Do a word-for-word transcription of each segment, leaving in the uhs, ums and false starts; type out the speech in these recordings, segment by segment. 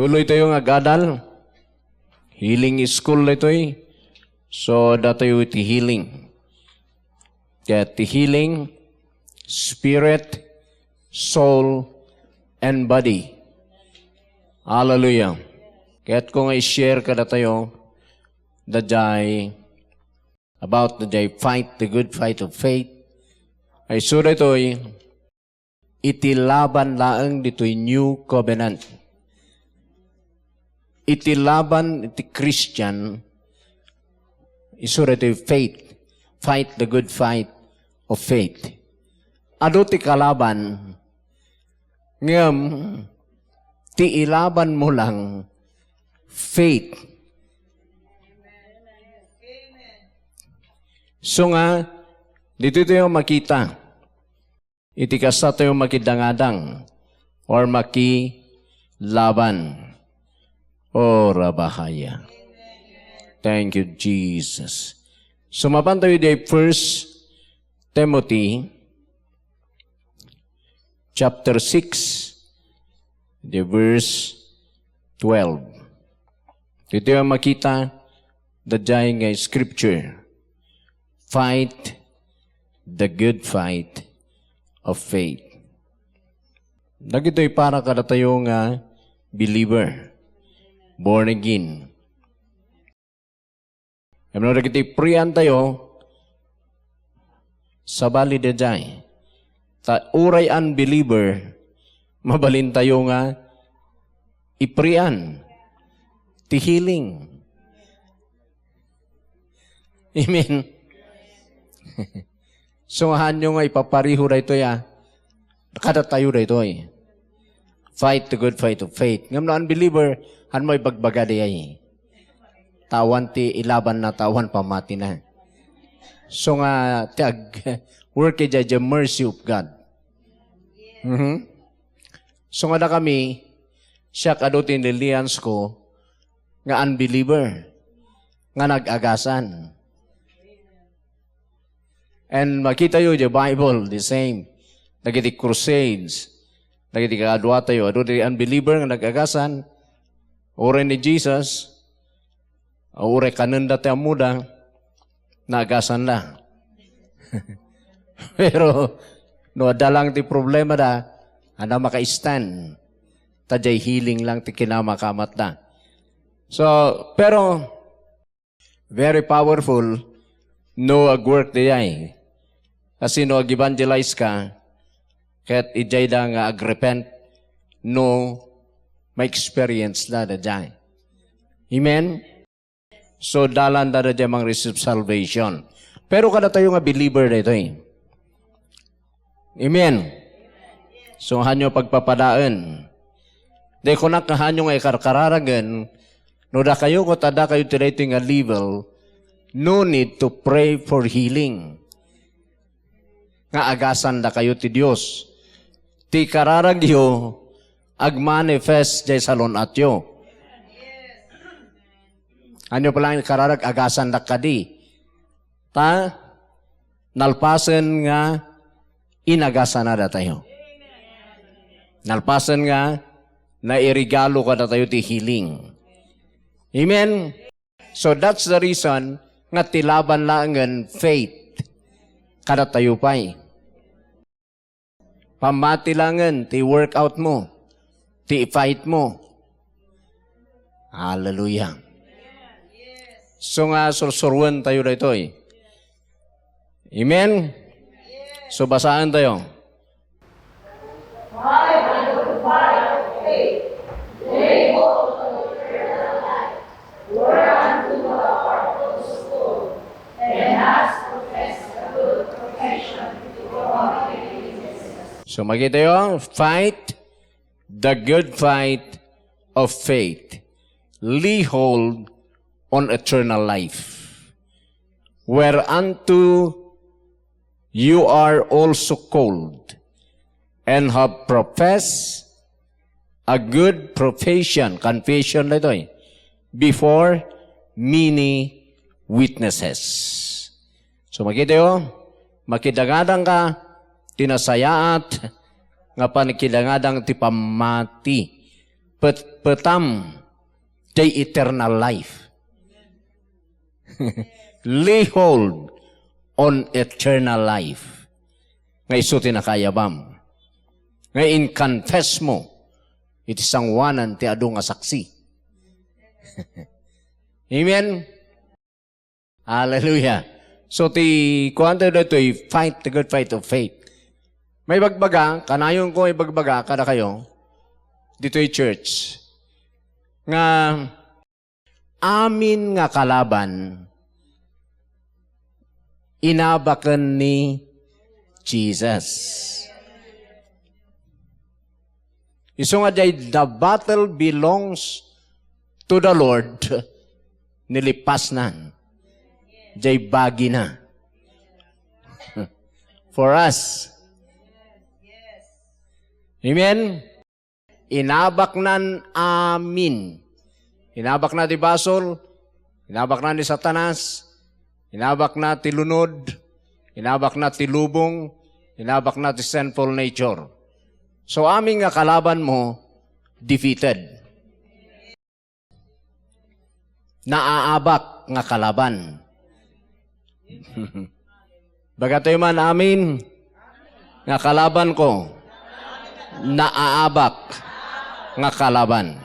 Tuloy tayo nga agadal. Healing school daytoy. So, adda tayo iti healing. Ket ti healing, spirit, soul, and body. Hallelujah. Ket ko nga i-share kadatayo, dayjay about the day fight, the good fight of faith. Ay, so daytoy, iti laban laeng ditoy new covenant. Iti laban iti Christian, isu daytoy faith. Fight the good fight of faith. Adu ti kalaban, ngem ti ilaban mo lang, faith. So nga, ditoy tayo makita, iti kasta tayo makidangadang or makilaban. O, rabahaya. Thank you, Jesus. So, mapan tayo di First Timothy chapter six, the verse twelve. Ditoy makita, dayjay nga scripture. Fight the good fight of faith. Dagitoy para kadatayo nga believer, born again. Ngem no dagiti iprian tayo, sabali dayjay. Ta uray unbeliever, mabalin tayo nga iprian ti healing. Amen. So, haanyo nga ipapareho daytoy, a. Kadatayo daytoy. Fight the good fight of faith. Ngem no unbeliever, haanmo ibagbaga dayjay. Ta awan ti ilabanna, ta awan pammatina. So nga, ti ag-, work iti the mercy of God. Mhm. So nga dakami, siak adu ti nililiansko nga unbeliever, nga nag-agasan. And makitayo the Bible, the same. Dagiti crusades, dagiti kaaduatayo, adu ti unbeliever nga nag-agasan, uray ni Jesus, uray kanenda ti ammoda, naagasan la. Pero, no adda lang ti problema da, ania maka-stand. Ta jay healing lang ti kinamakamatda. So, pero, very powerful no ag-work dayjay. Kasi no ag-evangelize ka, ket idiayda nga agrepent no ma-experience da dayjay. Amen? So, dalanda dayjay mang-receive salvation. Pero kadatayo nga believer daytoy. Amen. So, haanyo pagpapadaen. Di kunak nga haanyo nga ikarkararagen, no dakayo ket addakayo ti daytoy nga level, no need to pray for healing. Nga agasandakayo ti Dios. Ti kararagyo, agmanifest jay salun-atyo. Ania pay laeng kararag, agasandak kadi. Ta, nalpasen nga inagasana datayo. Nalpasen nga nairegalo kadatayo ti healing. Amen? So that's the reason nga ti laban laengen faith kadatayo pay. Pammati laengen ti workout mo, ti fight mo. Hallelujah. So nga sursuruentayo daytoy. Amen? So basaentayo. So makitayo, fight the good fight of faith. Lay hold on eternal life, whereunto you are also called, and have professed a good profession, confession daytoy, before many witnesses. So, makitayo, makidangadang ka, ti nasayaat nga pankidangadang ti pammati. petpetam jay eternal life. Lay hold on eternal life. Nga isu ti nakaayabam. Nga in-confess mo iti sangoanan ti adu nga saksi. Amen? Hallelujah. So, ti kuan tayo ditoy, fight the good fight of faith. May bagbaga, kanayon ko may bagbaga kada kayo, ditoy church, nga amin nga kalaban, inabaken ni Jesus. Isu nga jay the battle belongs to the Lord, nilipasnan. Jay bagina. For us. Amen? Inabaknan amin. Inabakna ti basol, inabakna ni Satanas, inabakna ti lunod, inabakna ti lubong, inabakna ti sinful nature. So, amin nga kalaban mo, defeated. Naabak nga kalaban. Baga tayo man, amin. Nga kalaban ko. Naabak nga kalaban.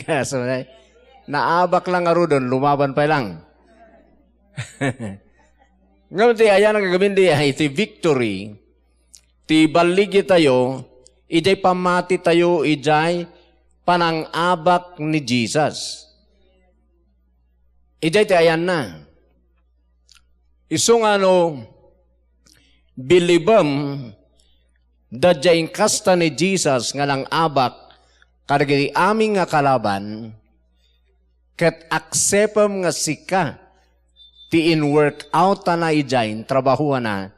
Kaso, eh, naabak lang nga rudon, lumaban pa lang. Ngem ti ayan nga gamin di ay ti victory, ti balligi tayo, idiay pammati tayo, idiay panangabak ni Jesus. Idiay ti ayanna. Isu nga no, bilibem, daydiay inkasta ni Jesus nga nangabak kadagiti amin nga kalaban, ket aksepem nga sika ti in-work out-ana idiay intrabahoana,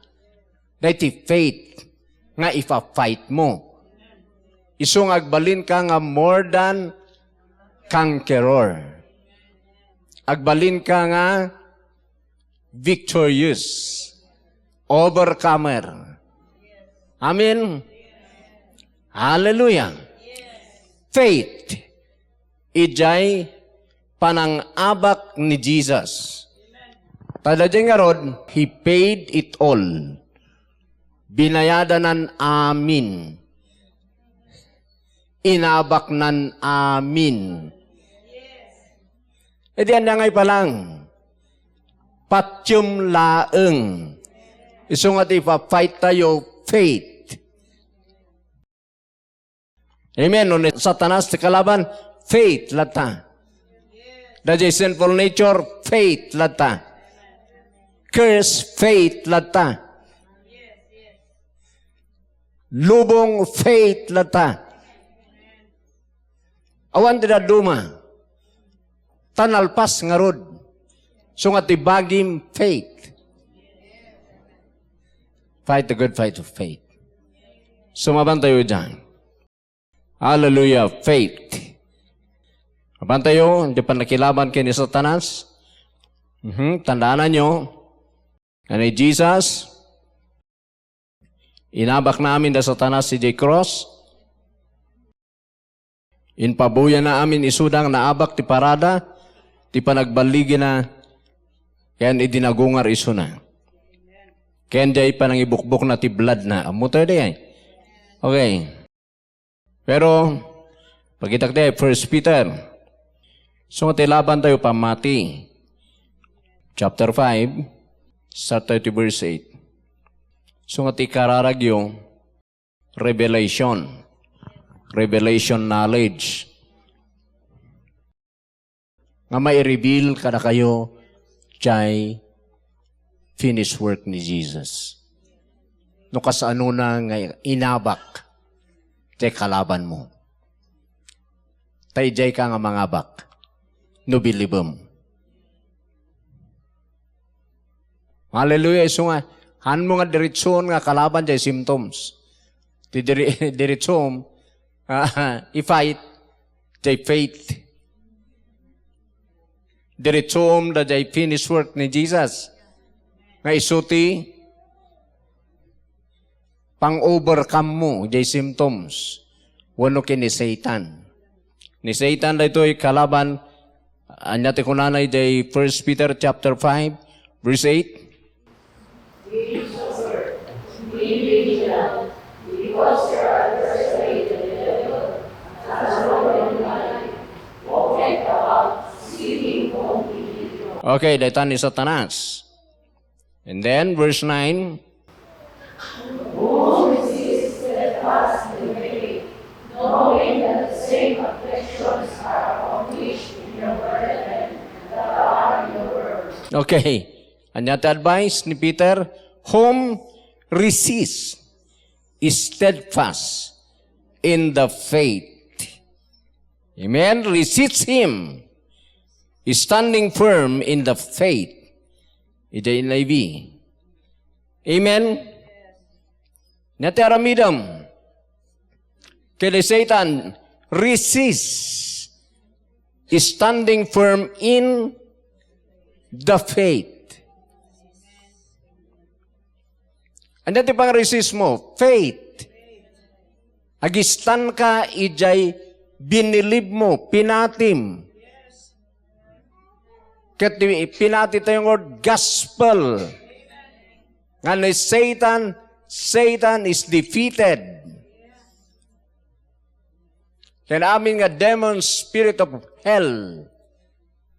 daytoy faith nga ifa-fight mo. Isu nga agbalinka nga more than conqueror. Agbalinka nga victorious, overcomer. Amen. Hallelujah. Faith. Idiay panangabak ni Jesus. Ta daydiay ngarud, He paid it all. Binayadanan amin. Inabaknan amin. Idi ania ngay pa lang, patiem laeng. Isu nga ti ipa-fight tayo, faith. Amen. No ni Satanas ti kalaban, faith latta. Daydiay sinful nature, faith latta. Curse, faith latta. Lubong, faith latta. Awan ti dadduma. Ta nalpas ngarud. Isu nga ti bagim, faith. Fight the good fight of faith. Sumaban tayo dyan. Hallelujah, faith. Apan tayo, di pa nakilaban kay ni Satanas. Mhm, tandaanan nyo, nga ni Jesus, inabakna amin da Satanas idiay cross. Inpabuyanna amin isuda nga naabak ti parada, ti panagballigina, ken idi nagungar isuna. Ken diay panangibukbokna ti bloodna. Ammo tayo diay. Okay. Pero, pakitak diay, First Peter. Isu nga ti laban tayo, pammati. Chapter five, start tayo ti verse eight. Isu nga ti kararagyo, revelation. Revelation knowledge. Nga mai-reveal kadakayo diay finished work ni Jesus. No kasanona nga inabak diay kalaban mo. Ta idiay ka nga mangabak no bilibem. Hallelujah. Isu nga, han mo nga diretsuon nga kalaban diay symptoms. Ti dire-, diretsuom, ah, i-fight diay faith. Diretsuom da diay finished work ni Jesus. Nga isu ti pang-overcome mo diay symptoms. wenno ken ni Satan. Ni Satan daytoy kalaban, ania ti kunana idiay First Peter chapter five, verse eight? Okay, dayta ni Satanas. And then, verse nine. Okay. Ania ti advice ni Peter? Whom resist, steadfast in the faith. Amen? Resist him, standing firm in the faith. Idiay N I V. Amen? Ania ti aramidem ken ni Satan, resist, standing firm in the faith. Ania ti pangresist mo? Faith. Agistanka idiay binilib mo, pinatim. Ket ti pinati tayo nga word, gospel. Nga ni Satan, Satan is defeated. Ken amin nga demon, spirit of hell,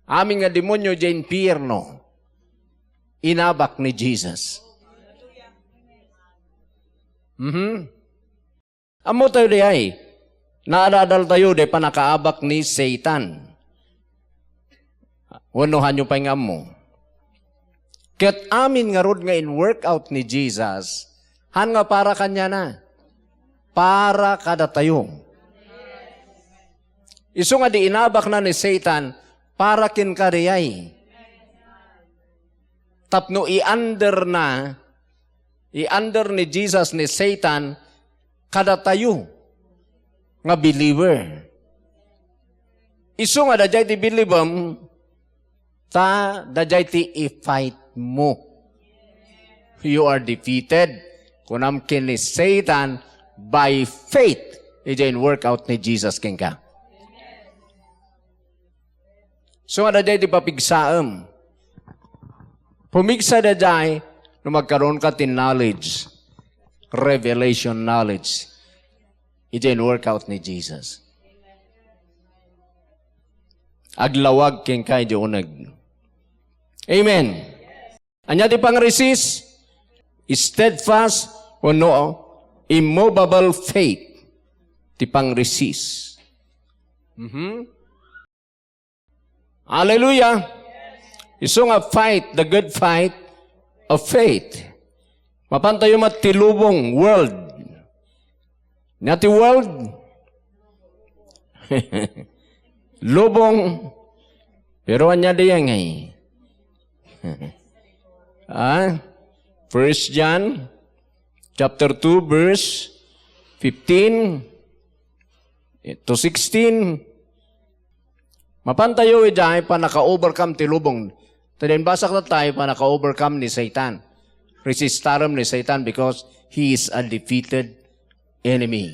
amin nga demonio diay impierno, inabak ni Jesus. Mhm. Ammo tayo diay, naadadal tayo diay panakaabak ni Satan. Wenno hanyo pay nga ammo. Ket amin ngarud nga in-work out ni Jesus, han nga para kaniana, para kadatayo. Isu nga di inabakna ni Satan, para kenka diay. Tapno i-under na, i-under ni Jesus ni Satan kadatayo nga believer. Isu nga daydiay ti bilibem, ta daydiay ti i-fight mo. You are defeated. Kunam ken ni Satan, by faith, idiay in-work out ni Jesus kenka. So, nga daydiay ti papigsaem. Pumigsa daydiay no magkaroon ka ti knowledge, revelation knowledge. Idiay in-work out ni Jesus. Aglawag kenka idiay uneg. Amen. Ania ti pangresist? Steadfast wenno immovable faith ti pangresist. Mhm. Hallelujah! Isu nga fight, the good fight of faith. Mapan tayo met ti lubong, world. Ania ti world? Lubong. Pero ania diay ngay? Ah? First John chapter two, verse fifteen to sixteen. Mapan tayo idiay panaka-overcome ti lubong. Tadin basak tayo panaka-overcome ni Satan. Resistarem ni Satan because he is a defeated enemy.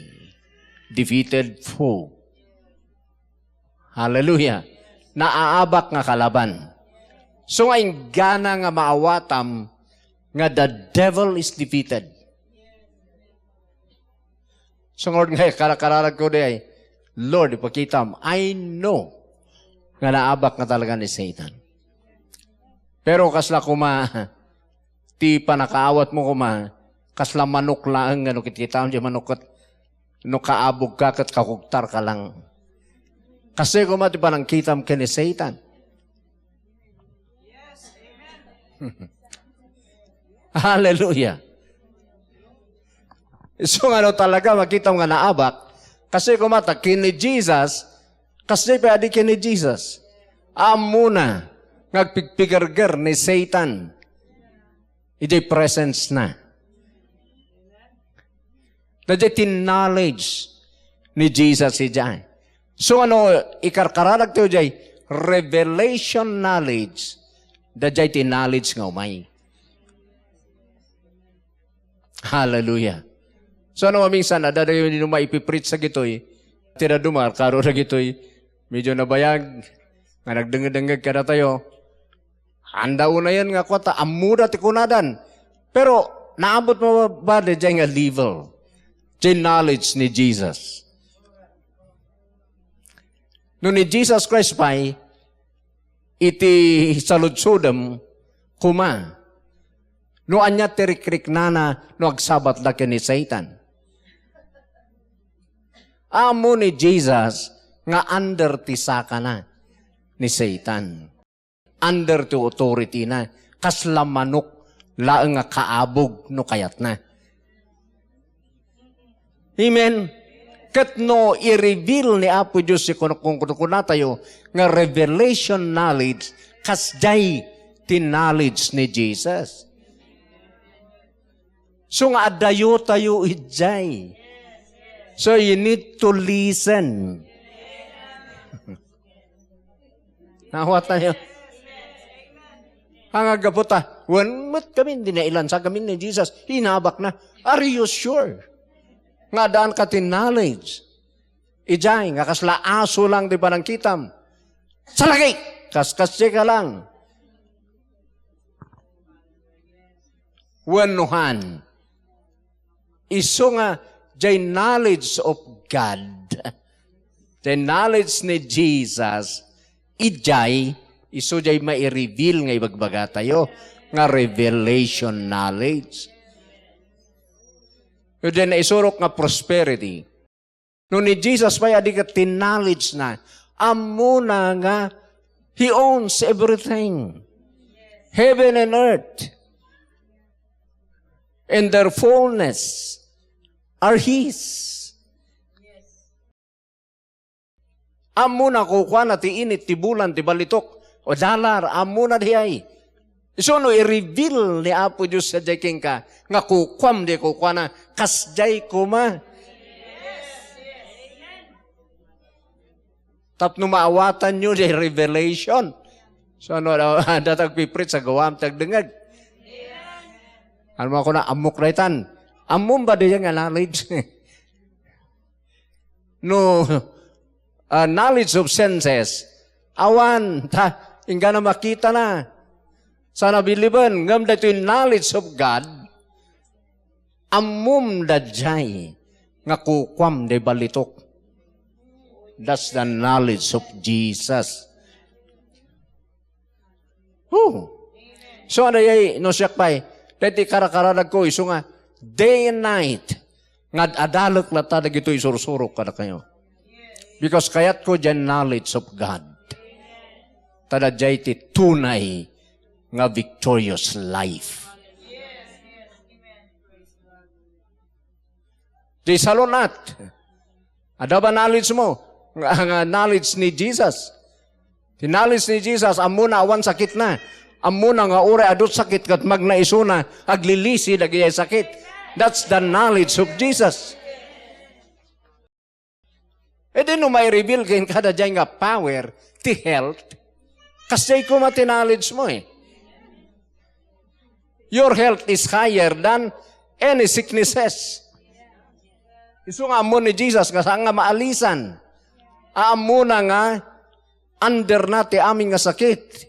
Defeated foe. Hallelujah. Naaabak nga kalaban. So nga inggana nga maawatam nga the devil is defeated. Sungod nga karakararag ko diay, Lord, ipakitam. I know nga naabak nga talaga ni Satan. Pero kasla koma, ti panakaawat mo koma, kasla manok laeng nga no kitkitaem ti manok ket no kaabog ka ket kakugtar ka lang. Kasi koma ti panangkitam ken ni Satan. Hallelujah. So nga no talaga makita nga naabak, kasi kumata ken ni Jesus, kasi pa adi ken ni Jesus. Amuna nga agpigpigerger ni Satan. Idiay presence na. Daydiay ti knowledge ni Jesus idiay. So, ano, ikarkararag tayo diay revelation knowledge, daydiay ti knowledge nga umay. Hallelujah. So, ano, maminsan, adda dayo ni maipipreach sa gitoy, Ti dadduma, karo dagitoy medyo nabayag nga nagdengngeg-dengngeg kadatayo. Anda unayen nga kuata, ammoda ti kunadan. Pero naabot mo ba, ba daydiay nga level? Ti knowledge ni Jesus. No ni Jesus Christ pay, iti saludsodem, kuma, no ania ti rikriknana no agsabatda ken ni Satan. Ammo ni Jesus nga under ti sakana ni Satan. Under ti authority na. Kasla manok laeng nga kaabog no kayatna. Amen. Ket no i-reveal ni Apo Dios ti kun-, kun-, kun-, kunatayo nga revelation knowledge, kasdiay ti knowledge ni Jesus. So nga adayo tayo idiay. So you need to listen. Naawat tayo. Ang aggapu ta, wen met kami, di nailansa kami ni Jesus, inabak na. Are you sure? Nga daan ka ti knowledge. Ijay, nga kasla aso lang di panangkitam. Salagi! Kaskasdi ka lang. Wenno han. Isu nga, jay knowledge of God. Jay knowledge ni Jesus, ijay, isu jay mai-reveal nga ibagbagatayo, nga revelation knowledge. Ijay naisurok nga prosperity. No ni Jesus pay, adi ket ti knowledge na, ammona nga He owns everything. Heaven and earth. And their fullness are His. Ammona kukuana ti init, ti bulan, ti balitok, o dalar, ammona diay. Isu no i-reveal ni Apo Dios sadiay kenka, nga kukuam di kukuana, kasdiay koma. Tapno maawatanyo di revelation. So, ano, ano, datag piprit sa gawam, tagdengeg. Ano mo ako na, amok na itan. Ammom ba diyan nga knowledge? No, ah, knowledge of senses, awan, ta, inggana makita na. Sana biliben, ngem daytoy knowledge of God, ammom daydiay nga kukuam di balitok. That's the knowledge of Jesus. Oh. So, ano yay, no siak pay, daytoy karakaradagko, isu nga, day and night, nga ad-adalek latta dagitoy isursurok kadakayo. Because kayatko diay knowledge of God. Ta daydiay ti tunay nga victorious life. Di salunat. Adda ba knowledge mo? Nga, nga knowledge ni Jesus. Ti knowledge ni Jesus, ammona awan sakitna. Ammona nga uray adu ti sakit ket magna isuna, aglilisi dagiti sakit. That's the knowledge of Jesus. E di no mai-reveal kenka daydiay nga power ti health, kasdiay koma ti knowledge mo eh. Your health is higher than any sicknesses. Isu nga ammo ni Jesus nga saan nga maalisan. Ammona nga under na ti amin nga sakit.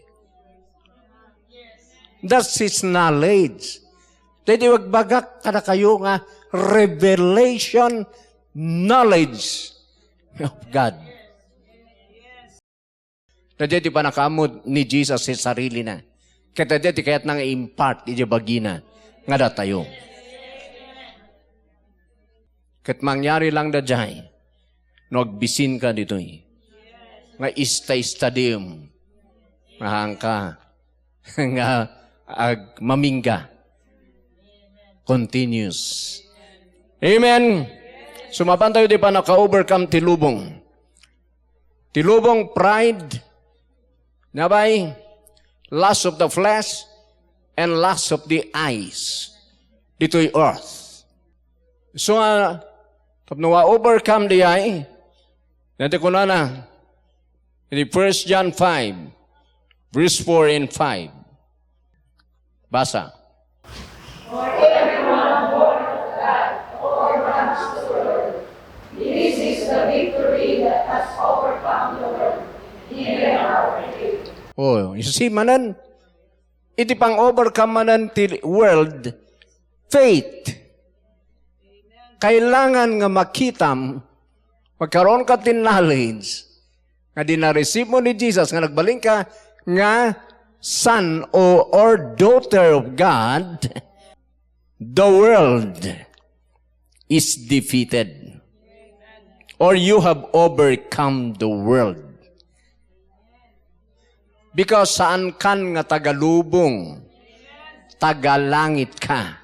That's His knowledge. Daydi agbagak kadakayo nga revelation knowledge of God. Daydiay ti panakaammo ni Jesus ti sarilina. Ket daydiay ti kayatna nga impart iti bagina nga datayo. Ket mangyari lang daydiay no agbisinka ditoy nga ista-istadem nga haanka nga agmamingga. Continuous. Amen. Sumabantayo di panaka-overcome ti lubong. Ti lubong, pride, nabay, lust of the flesh, and lust of the eyes. Ditoy earth. So, ah, tapno ma-overcome diay, dati kunana, in First John five, verse four and five. Basa. For everyone born of God overcomes the world. This is the victory Oh, you see, manen, iti pang-overcome manen ti world, faith. Kailangan nga makitam, magkaroon ka ti knowledge, nga di na-receive mo ni Jesus, nga nagbalin ka nga son o, or daughter of God, the world is defeated. Or you have overcome the world. Because saan kan nga tagalubong, tagalangit ka.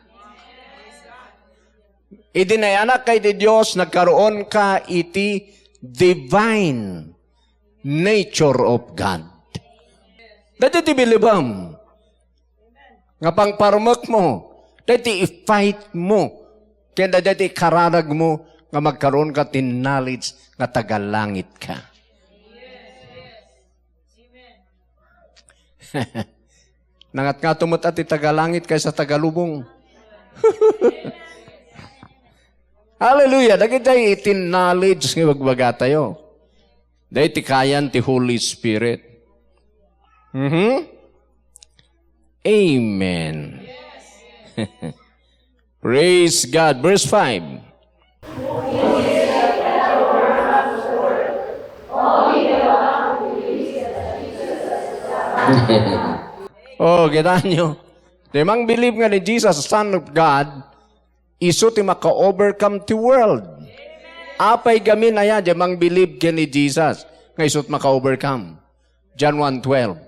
Idi naianak ka iti Dios, nagkaroon ka iti divine nature of God. Dati ti bilibam nga pangparmek mo, dati i-fight mo, ken dati kararag mo nga magkaroon ka ti knowledge nga tagalangit ka. Nangatngato met a ti tagalangit kaysa tagalubong. Hallelujah! Dagiti iti knowledge nga ibagbagatayo. Dagiti kayan ti Holy Spirit. Mhm. Amen. Praise God. Verse five. Oh, kita nyo. Di mang believe nga ni Jesus, Son of God, isu ti maka-overcome ti world. Apay gamin aya, di mang believe ken ni Jesus, nga isu ti maka-overcome. John one twelve.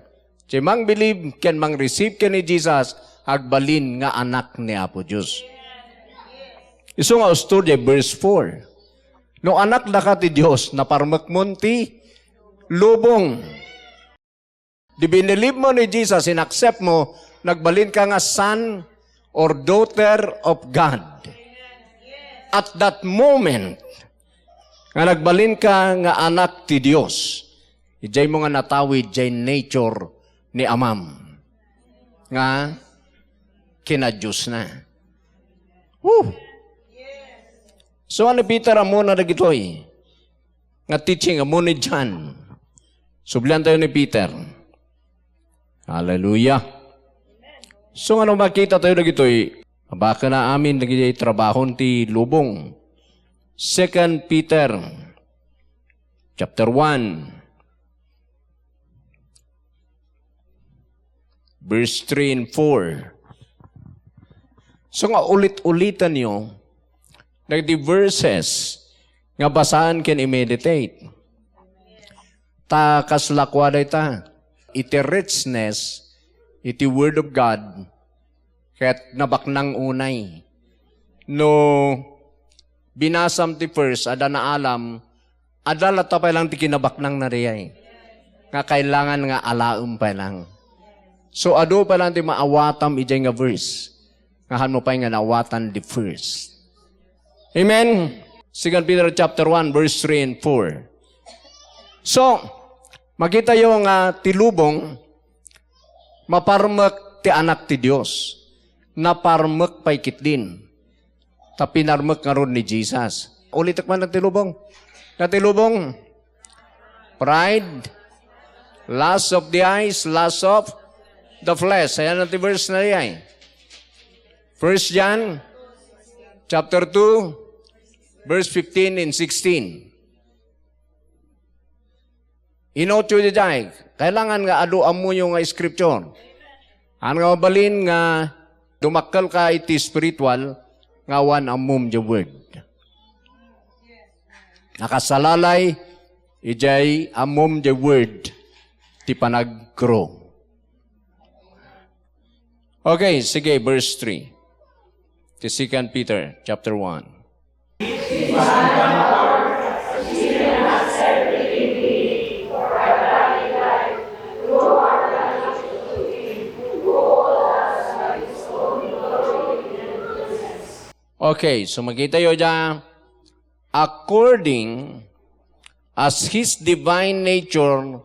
Ti mang-believe ken mang-receive ken ni Jesus, agbalin nga anak ni Apo Dios. Isu nga ustor diay verse four. No anak daka ti Dios, naparmekmon ti lubong. Di binilib mo ni Jesus, inaccept mo, nagbalin ka nga son or daughter of God. At that moment, nga nagbalin ka nga anak ti Dios, idiay mo nga natawid diay nature ni Amam nga kinadiosna. Woo! So, ni Peter, ammona dagitoy nga teaching, ammo ni John. Sublian tayo ni Peter. Hallelujah. So, nga no makita tayo dagitoy, abaken amin dagiti trabahon ti lubong. Second Peter chapter one, verse three and four. So nga ulit-ulitan yo dagiti verses nga basaan ken i-meditate. Ta kasla kua dayta, iti richness iti Word of God, ket nabaknang unay. No binasam ti first, adda naalam, adda latta pay lang ti kinabaknang na diay. Nga kailangan nga alaem pay lang. So, adu pay lang ti maawatam idiay nga verse. Nga hanmo pay nga naawatan di first. Amen? Second Peter chapter one, verse three and four. So, makitayo nga ti lubong, maparmek ti Anak ti Dios. Naparmek pay ketdin. Ta pinarmek ngarud ni Jesus. Ulitek man ti lubong. Nga ti lubong, pride, lust of the eyes, lust of the flesh. Ayan ang ti verse na diay. First John chapter two, verse fifteen and sixteen. Inutyo diay, kailangan nga adu ammoyo nga scripture. Haan nga mabalin nga dumakkel ka iti spiritual nga awan ammom diay word. Nakasalalay idiay ammom diay word ti panag-grow. Okay, sige, verse three. Ti Second Peter chapter one. Okay, so makitayo diay, according as his divine nature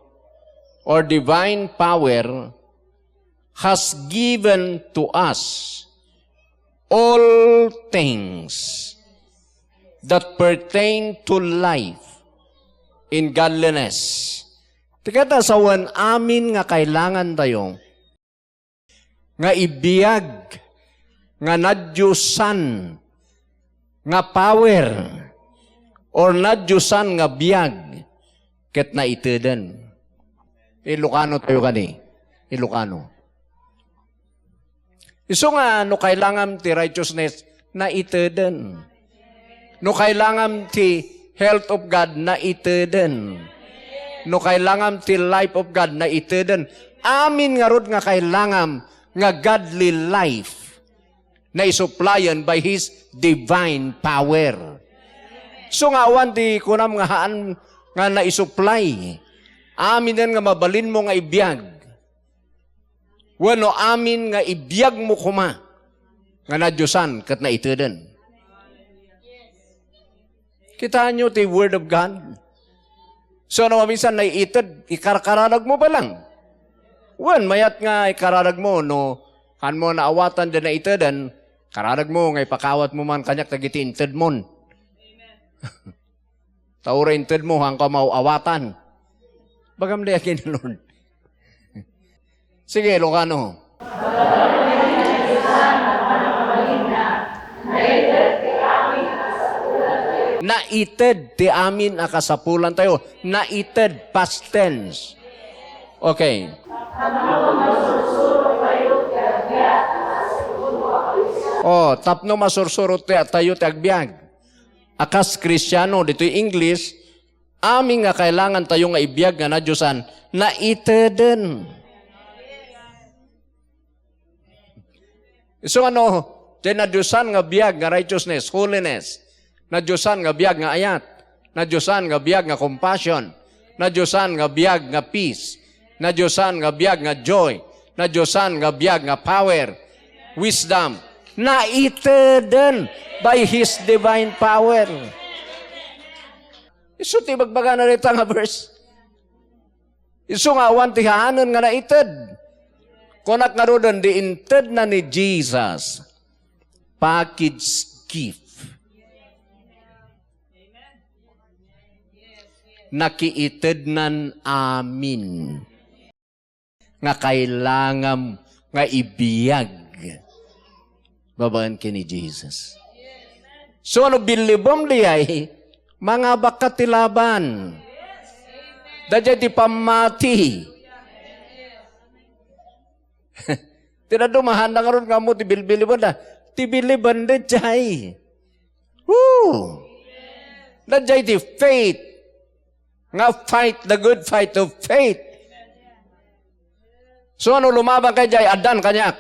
or divine power has given to us all things that pertain to life and godliness Ti katasawan amin nga kailangantayo nga ibiag nga nadiosan nga power or nadiosan nga biag ket naiteden. Ilocano tayo kani. Ilocano. Isu nga no kailangan ti righteousness, naiteden. No kailangan ti health of God, naiteden. No kailangan ti life of God, naiteden. Amin ngarud nga kailangan nga godly life, naisuplayan by His divine power. So nga awan ti kunam nga haan nga naisuplay. Aminen nga mabalinmo nga ibiag. Wenno amin nga ibiagmo koma nga nadiosan ket naiteden. Kitaenyo ti Word of God? So, no, minsan naited, ikarkararagmo pa lang. Wen, mayat nga ikararagmo, no, hanmo naawatan da naiteden, kararagmo nga ipakawatmo man kaniak dagiti intedmon. Ta uray intedmo, hanka maawatan. Bagam di akin, Lord. Sige, Ilocano. Naited ti amin a kasapulantayo. Naited, past tense. Okay. Oh, tapno masursurot ti, tayo ti agbiag a kas Kristiano, ditoy English, amin nga kailangantayo nga ibiag nga nadiosan, naiteden. Isu ano, ti nadiosan nga biag nga righteousness, holiness, nadiosan nga biag nga ayat, nadiosan nga biag nga compassion, nadiosan nga biag nga peace, nadiosan nga biag nga joy, nadiosan nga biag nga power, wisdom, naiteden by His divine power. Isu ti ibagbagana dayta nga verse. Isu nga awan ti haanen nga naited. Kunak ngaruden, di intedna ni Jesus, package gift. Nakiitednan amin nga kailangam nga ibiag babaen ken ni Jesus. So, no billibem diay, mangabakka ti laban. Daydiay ti pammati. Ti dadduma, haanda ngarud nga ammo ti bilbilibenda. Ti bilibenda daydiay. Woo! Daydiay ti faith. Nga fight the good fight of faith. So, no lumabanka daydiay, addan kaniak.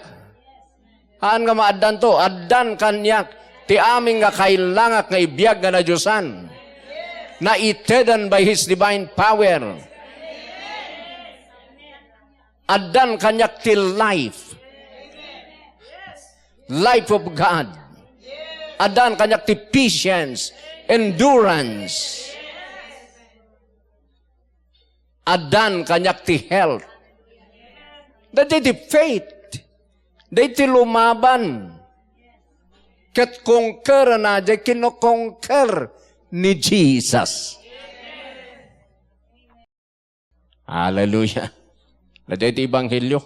Haan nga maaddanto, addan kaniak ti amin nga kailangak nga ibiag nga nadiosan. Naiteden by His divine power. Addan kaniak ti life. Life of God. Addan kaniak ti patience, endurance. Addan kaniak ti health. Daydiay ti faith. Daydiay ti lumaban. Ket conquerna, daydiay kino-conquer ni Jesus. Hallelujah. Daydiay ti ebanghelio.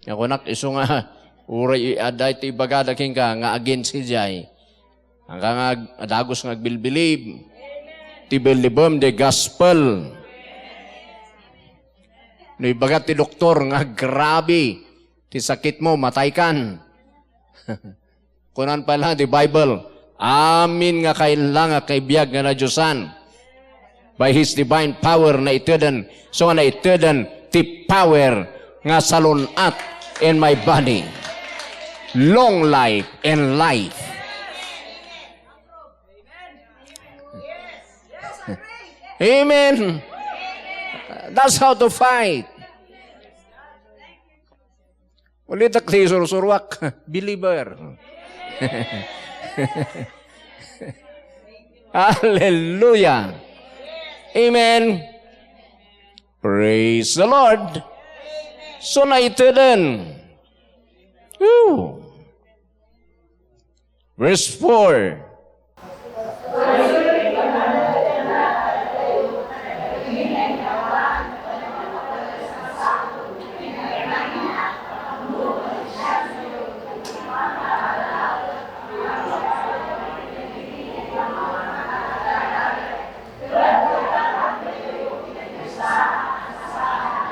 Nga kunak, isu nga, uray adda ti ibagada kenka nga against idiay. Haanka nga ag-, dagus nga agbilbilib. Ti bilibem, the gospel. No ibaga ti doktor nga grabe ti sakitmo, mataykan. Kunan pay laeng ti Bible, amin nga kailangak nga ibiag nga nadiosan. By His divine power, naiteden. So nga naiteden ti power nga salun-at in my body. Long life and life. Amen. That's how to fight. Ulitek ti isursuruak, believer. Hallelujah. Amen. Praise the Lord. So, naiteden. Woo. Verse four.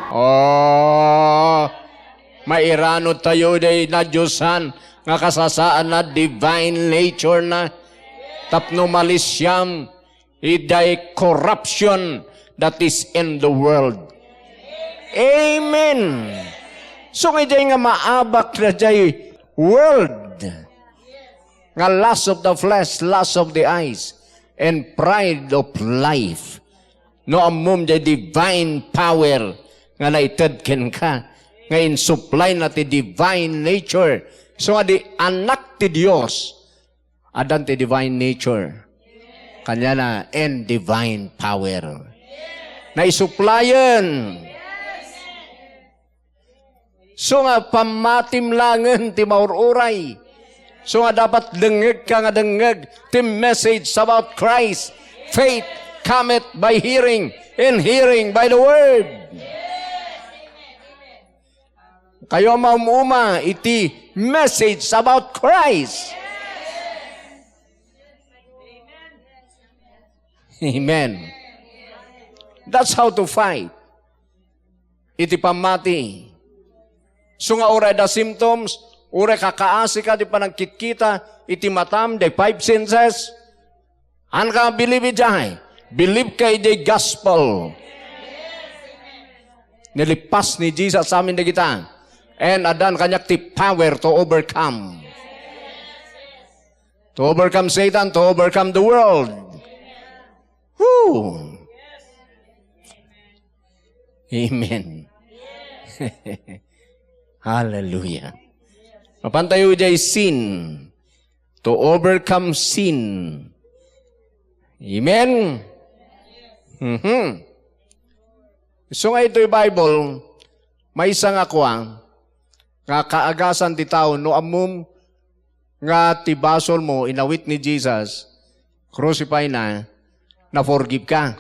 Oh, mairano tayo day nadiosan nga kasasaadna, divine nature na. Tapno malisiam iday corruption that is in the world. Amen. So, nga iday nga maabak na jay world, nga lust of the flesh, lust of the eyes, and pride of life. No ammom jay divine power nga naited kenka, nga insupply na ti divine nature. So nga di anak ti Dios, addan ti divine nature. Kaniana, and divine power. Naisupplyan. So nga pammatim langen ti maur-uray. So nga dapat dengngegka nga dengngeg ti message about Christ. Faith cometh by hearing, and hearing by the word. Kayo a maum-uma iti message about Christ. Amen. That's how to fight iti pammati. So nga uray da symptoms, uray kakaasika ti panagkitkita iti matam, the five senses, haan ka believe idiay. Believe ka idiay gospel. Nilipas ni Jesus amin dagita. And addan kaniak ti power to overcome. To overcome Satan, to overcome the world. Woo! Amen. Hallelujah. Mapan tayo idiay sin. To overcome sin. Amen? Mhm. So nga itoy Bible, maysa nga kua, nga kaagasan ti tao, no ammom nga ti basolmo, inawit ni Jesus, crucify na, na-forgive ka.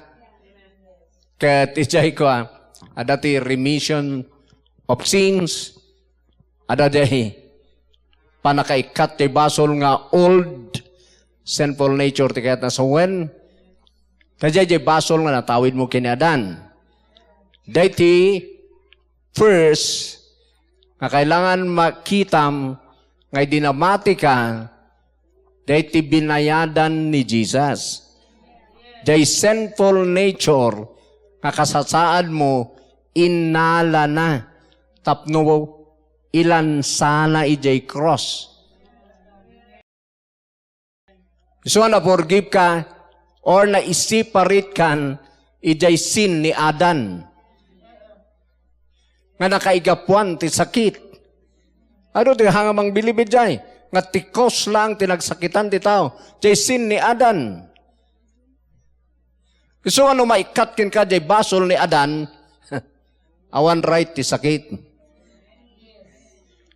Ket idiay kua, adda ti remission of sins, adda diay pannakaikkat ti basol nga old sinful nature ti kayatna sawen, ta diay basol nga natawidmo ken ni Adan. Daytoy first nga kailangan makitam nga idi namatika, daytoy binayadan ni Jesus. Diay sinful nature nga kasasaadmo, innalana tapno ilansana idiay cross. Isu a na-forgive ka or na-separate kan idiay sin ni Adan nga nakaigapuan ti sakit. Adu ti hanga mangbilib idiay nga ti cross lang ti nagsakitan ti tao, diay sin ni Adan. Isu nga no maikkat kenka diay basol ni Adan, awan right ti sakit.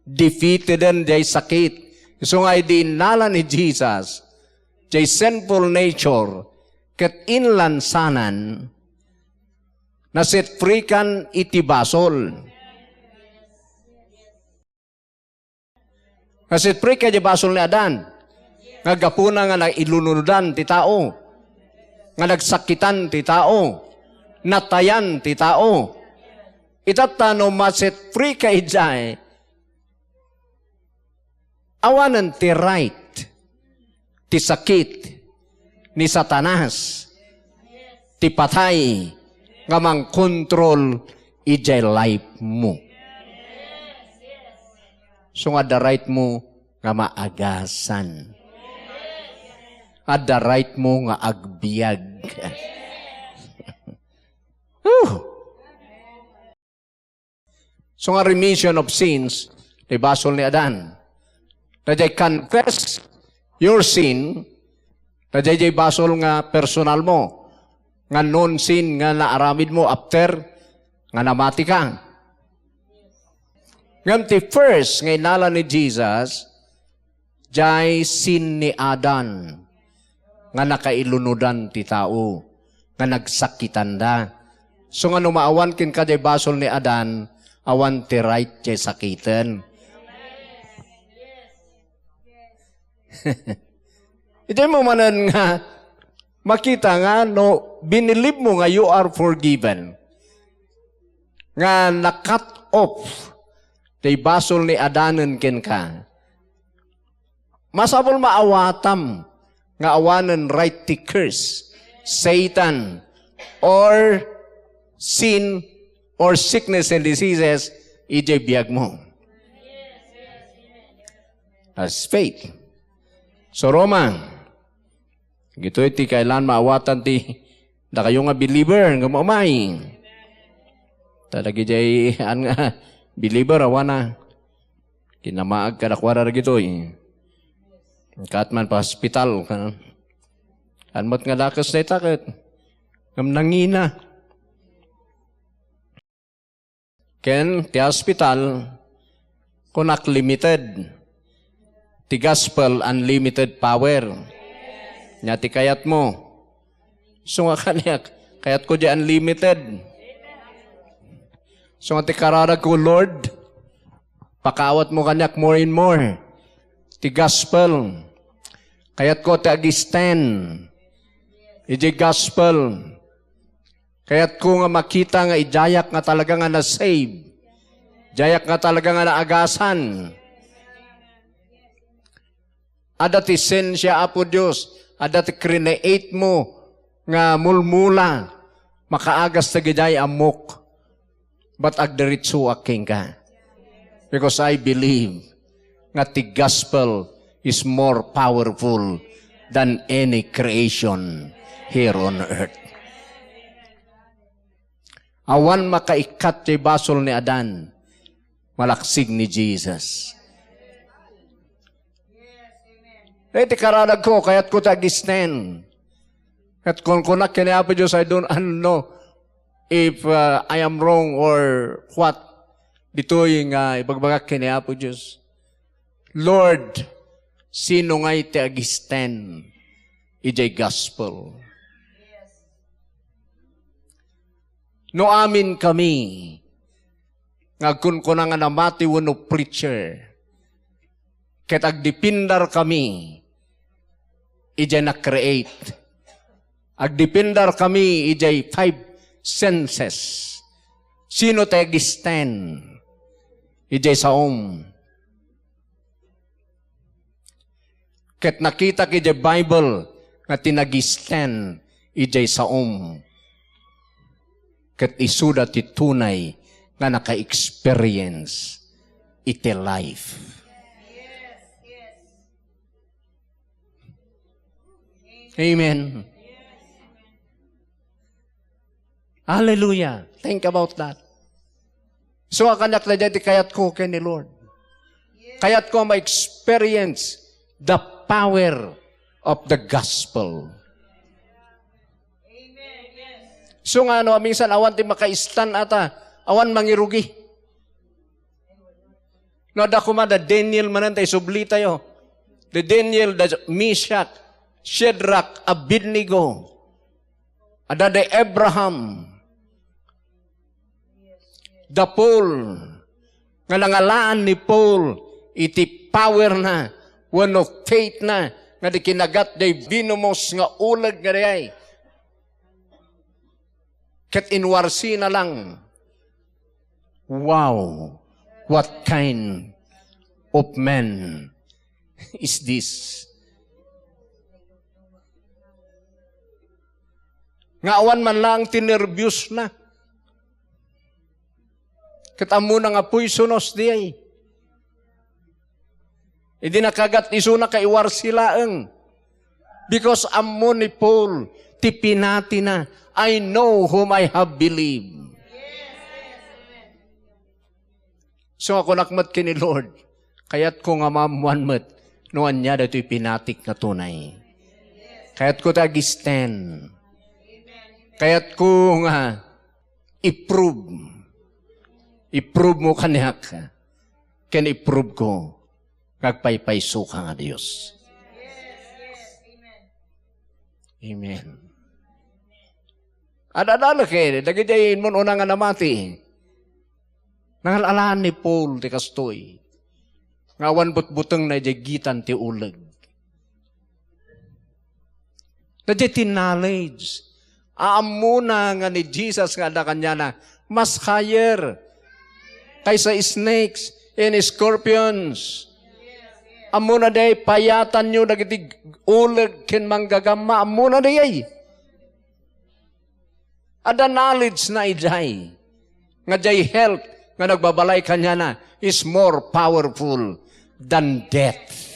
Defeateden diay sakit. Isu nga idi innala ni Jesus, diay sinful nature, ket inlansanan, na-set free kan iti basol. Nga set free ka diay basol ni Adan. Nga gapuna nga nailunudan ti tao. Nga nagsakitan ti tao. Natayan ti tao. Itatta no ma-set free ka idiay, awanen ti right ti sakit ni Satanas, ti patay, nga mangkontrol idiay life mo. So nga adda right mo nga maagasan. Adda right mo nga agbiag. Whew! So nga remission of sins, ti basol ni Adan. Daydiay confess your sin, daydiay basol nga personal mo, nga known sin nga naaramid mo after nga namati ka. Ngem ti first nga innala ni Jesus, diay sin ni Adan nga nakailunodan ti tao, nga nagsakitanda. So nga no maawan kenka diay basol ni Adan, awan ti right diay sakiten. Idiay mo manen nga makita nga no binilib mo nga you are forgiven, nga na-cut off ti basol ni Adanen kenka, masapul maawatam nga awanen right ti curse, Satan, or sin, or sickness and diseases idiay biagmo. As faith. So, Roma, dagitoy ti kailan maawatan ti dakayo nga believer nga umay. Ta dagidiay an nga believer, awan a kinamaag kadakuada dagitoy. Kaat man pa hospital, kan-, kan met nga dakes dayta ket ngem nangina. Ken ti hospital, kunak limited. Ti gospel, unlimited power. Nia ti kayatmo. Isu nga kaniak, kayatko diay unlimited. Isu nga ti kararagko, Lord, pakaawatmo kaniak more and more ti gospel. Kayatko ti ag-extend idiay gospel. Kayatko nga makita nga idiayak nga talaga nga na-save. Idiayak nga talaga nga naagasan. Adda ti sense, Apo Dios, adda ti create mo nga mulmula, makaagas dagidiay ammok. But agdiritsuak kenka. Because I believe nga ti gospel is more powerful than any creation here on earth. Awan makaikkat ti basol ni Adan, malaksid ni Jesus. Eh, ti kararagko, kayatko ti ag-extend. Ket kunkunak ken ni Apo Dios, I don't, I don't know if, uh, I am wrong or what. Ditoy nga ibagbagak ken ni Apo Dios, Lord, sino ngay ti ag-extend idiay gospel? No amin kami nga agkunkuna nga namati wenno preacher, ket agdependar kami idiay na-create. Agdependar kami idiay five senses. Sino ti ag-extend idiay saom? Ket nakitak idiay Bible nga ti nag-extend idiay saom. Ket isuda ti tunay nga naka-experience iti life. Amen. Hallelujah. Think about that. So, kaniak daydiay ti kayatko ken ni Lord. Kayatko a ma-experience the power of the gospel. So nga, no, minsan awan ti makaistan ata, awan mangirugi. No, adda koma da Daniel manen ta isubli tayo. Da Daniel, da Meshach, Shadrach, Abednego. Adda da Abraham. Da Paul. Nga nangalaan ni Paul iti power na wenno faith na nga di kinagat day venomous nga uleg nga dayay. Ket inwarsina lang. Wow, what kind of man is this? Nga awan man lang ti nerbios na. Ket ammona nga poisonous diay. Idi nakagat isuna, kaiwarsi laeng. Because ammo ni Paul, ti pinatina, "I know whom I have believed." So, nga kunak met ken ni Lord, kayatko nga maammoan met no ania daytoy pinatik nga tunay. Kayatko ti ag-extend. Kayatko nga i-prove. I-prove mo kaniak. Ken i-prove ko nga agpaypayso ka nga Dios. Amen. Ad-adalek, eh, dagiti immun-una nga namati. Nangal-alaan ni Paul ti kastoy. Nga awan butbutengna idiay gitan ti uleg. Daydiay ti knowledge. Aammona nga ni Jesus nga adda kaniana, Mas higher kaysa snakes and scorpions. Ammona diay payatanyo dagiti uleg ken manggagamma. Ammona diay. Adda knowledge na idiay. Nga diay health nga nagbabalay kaniana is more powerful than death.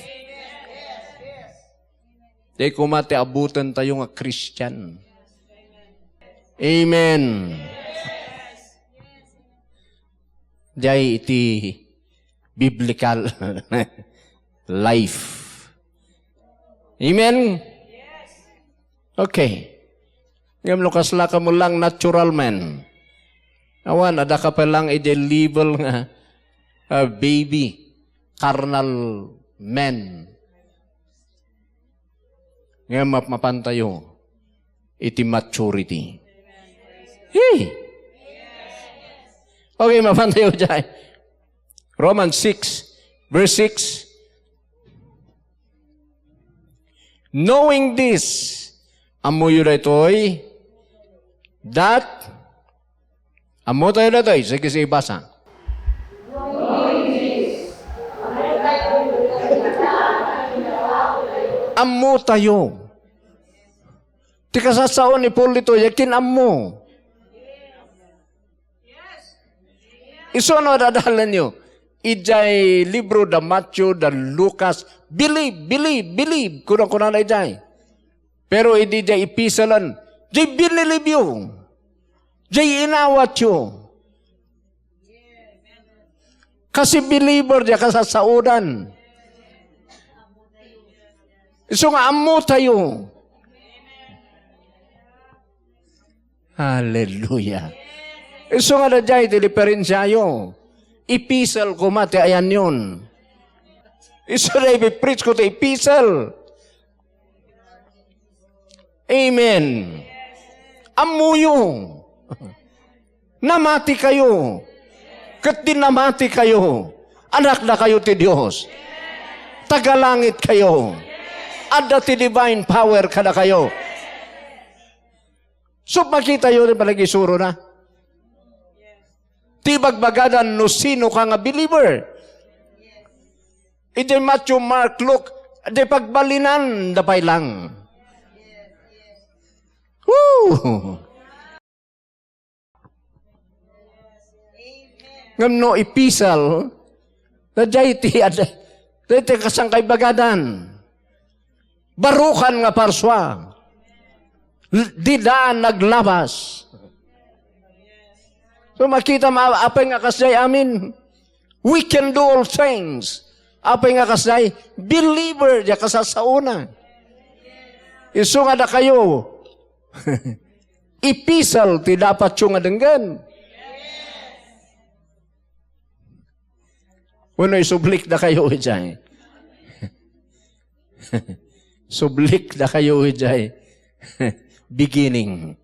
Diay koma ti abutentayo nga Christian. Amen. Diay iti biblical life. Amen? Okay. Ngem no kasla ka mo lang natural man, awan, adda ka pa lang iti level nga, ah, baby, carnal man. Ngem mapmapantayo iti maturity. Hey! Okay, mapantayo diay. Romans six, verse six. Knowing this, ammoyo daytoy, that, ammotayo daytoy, sige, sige, basa. Ammotayo. Ti kasasao ni Paul ditoy, kin-ammo. Isu no adadalanyo? Idiay libro da Matthew, da Lucas, believe, believe, believe. Kuna-kunana idiay. Pero idi diay epistlean, diay binilibyo. Diay inawatyo. Kasi believer diay kasasaodan. Isu nga ammotayo. Hallelujah. Isu nga daydiay ti diferensiayo. Epistle koma ti ayanyon. Isu daydiay ipipreach ko ti epistle. Amen. Ammoyo. Namati kayo. Ket di namati kayo, anak da kayo ti Dios. Tagalangit kayo. Adda ti divine power kada kayo. So, makita yo ti panagisuroda. Ti bagbagadan no sino ka nga believer. Iti Matthew, Mark, Luke, di pagbalinanda pay lang. Woo! Ngem no epistle, daydiay ti ad-, daydiay ti kasangkaibagadan. Barukan nga parsua. L-, dida naglabas. So, makita ma-, apay nga kasdiay amin. We can do all things. Apay nga kasdiay, believer, diay kasasaona. Isu nga dakayo. Epistle ti dapatyo nga denggen. Wenno isublik dakayo idiay. Sublik dakayo idiay. Beginning.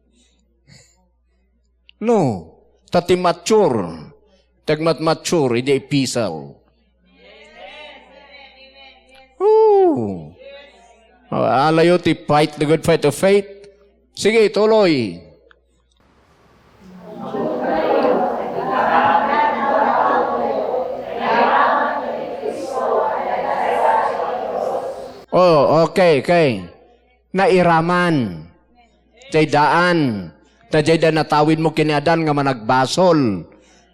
No, ta ti mature, ti agmat-mature, idiay epistle. Oh. Alayo ti fight the good fight of faith. Sige, tuloy. Oh, okay, okay. Nairaman. Diay daan. Ta diay da natawidmo ken ni Adan nga managbasol.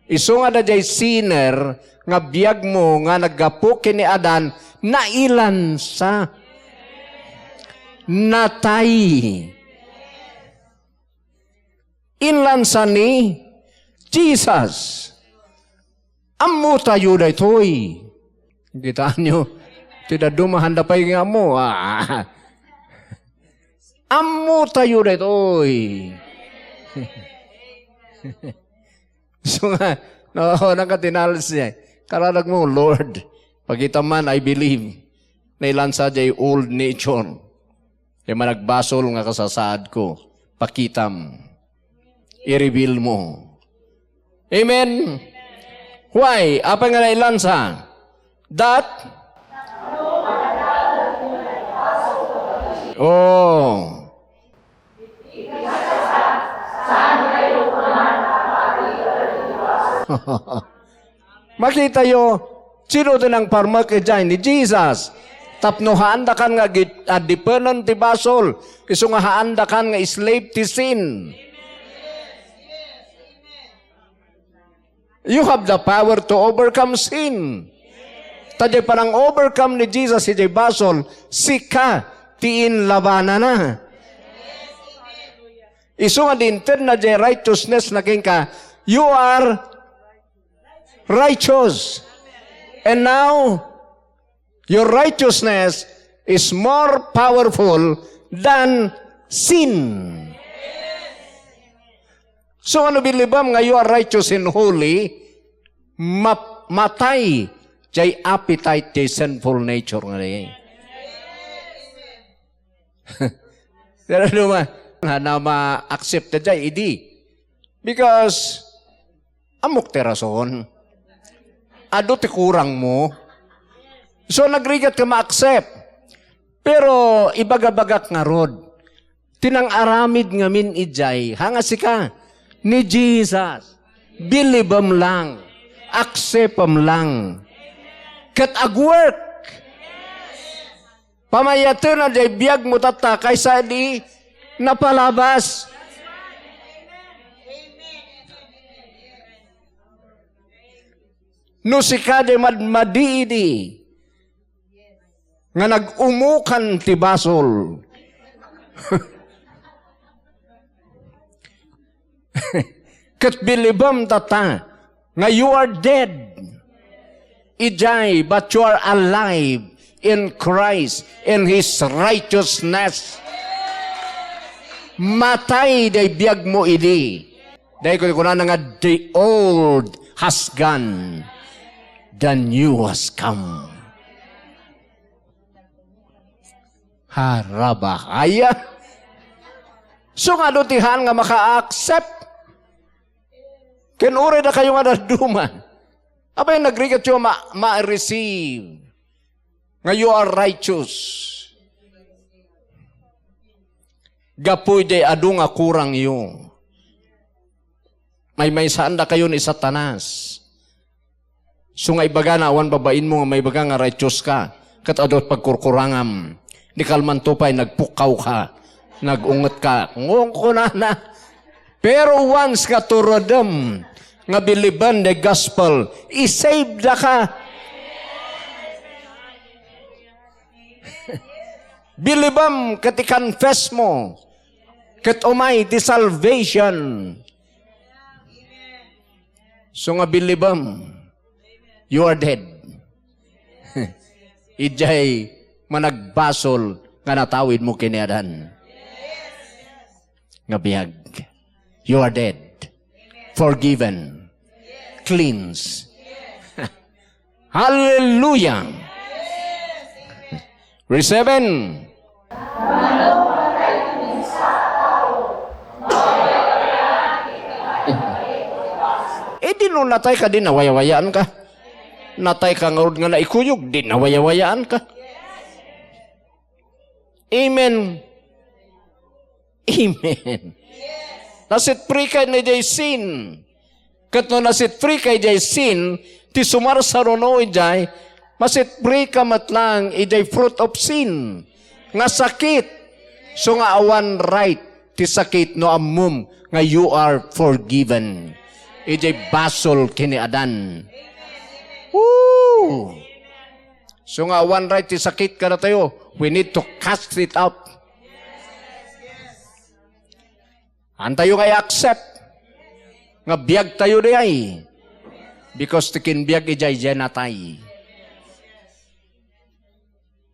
Isu nga daydiay sinner nga biagmo nga naggapu ken ni Adan, nailansa. Natay. Inlansa ni Jesus. Ammotayo daytoy. Kitaenyo, ti dadduma, haanda pay nga ammo. Ah. Ammotayo daytoy. So nga, no, nang katinals niya. Kararag mo, "Lord, pakitam man, I believe." Nailansa diay old nature. Diay managbasol nga kasasaadko. Pakitam. I-reveal mo. Amen? Why? Apay nga nailansa? That? Oh. Makitayo, sino ti nangparmek idiay? Ni Jesus. Tapno haandakan nga agid-, adipenen ti basol, isu nga haandakan nga slave ti sin. You have the power to overcome sin. Ta diay panang-overcome ni Jesus idiay basol, sika ti inlabanana. Isu nga di intedna diay righteousness na kenka, you are righteous. And now, your righteousness is more powerful than sin. So, ano bilibam nga you are righteous and holy, ma-, matay diay appetite, diay sinful nature nga diay. Pero duma, na, na ma-accept na diay, idi. Because, ammok ti rason. Adu ti kurang mo. So, nagrigat ka ma-accept. Pero, ibagabagak ngarud, ti nang-aramid ngamin idiay, hanga sika, ni Jesus. Bilibem lang. Acceptem lang. Ket agwork. Pamayatena diay biagmo tatta kaysa di napalabas. No sika diay madmadi idi nga nag-umukan ti basol. Ket bilibem tatta nga you are dead idiay, but you are alive in Christ, in His righteousness. Matay diay biagmo idi. Diay kunkunana nga, "The old has gone, the new has come." Harabahaya. So nga, adu ti haan nga maka-accept. Ken uray dakayo nga dadduma. Apay nagrigatyo ma-, ma-receive nga you are righteous. Gapu idiay adu nga kurangyo. Maymaysaandakayo ni Satanas. So nga ibagana, awan babainmo nga maibaga nga righteous ka, ket adu pagkurkurangam. Di kalman to pay, nagpukkaw ka, nag-unget ka. Ngunkunana. Pero once nga turedem nga bilibem the gospel, isave daka. Bilibem ket i-confess mo, ket umay ti salvation. So nga bilibem, you are dead. Idiay managbasol nga natawid mo kiniadan. Nga biag. You are dead. Forgiven. Cleansed. Hallelujah. Verse seven. Idi no natay ka, di nawayawayaan ka. Natay ka ngarud nga naikuyog, di nawayawayaan ka. Amen. Amen. Naset free ka na idiay sin. Ket no naset free ka idiay sin, ti sumarsaruno idiay, maset free ka met lang idiay fruit of sin, nga sakit. So nga awan right ti sakit no ammom nga you are forgiven. Idiay basol kiniadan. Woo! So nga awan right ti sakit kadatayo, we need to cast it out. Antayo nga i-accept nga biag tayo diay. Because ti kinbiag idiay, diay natay.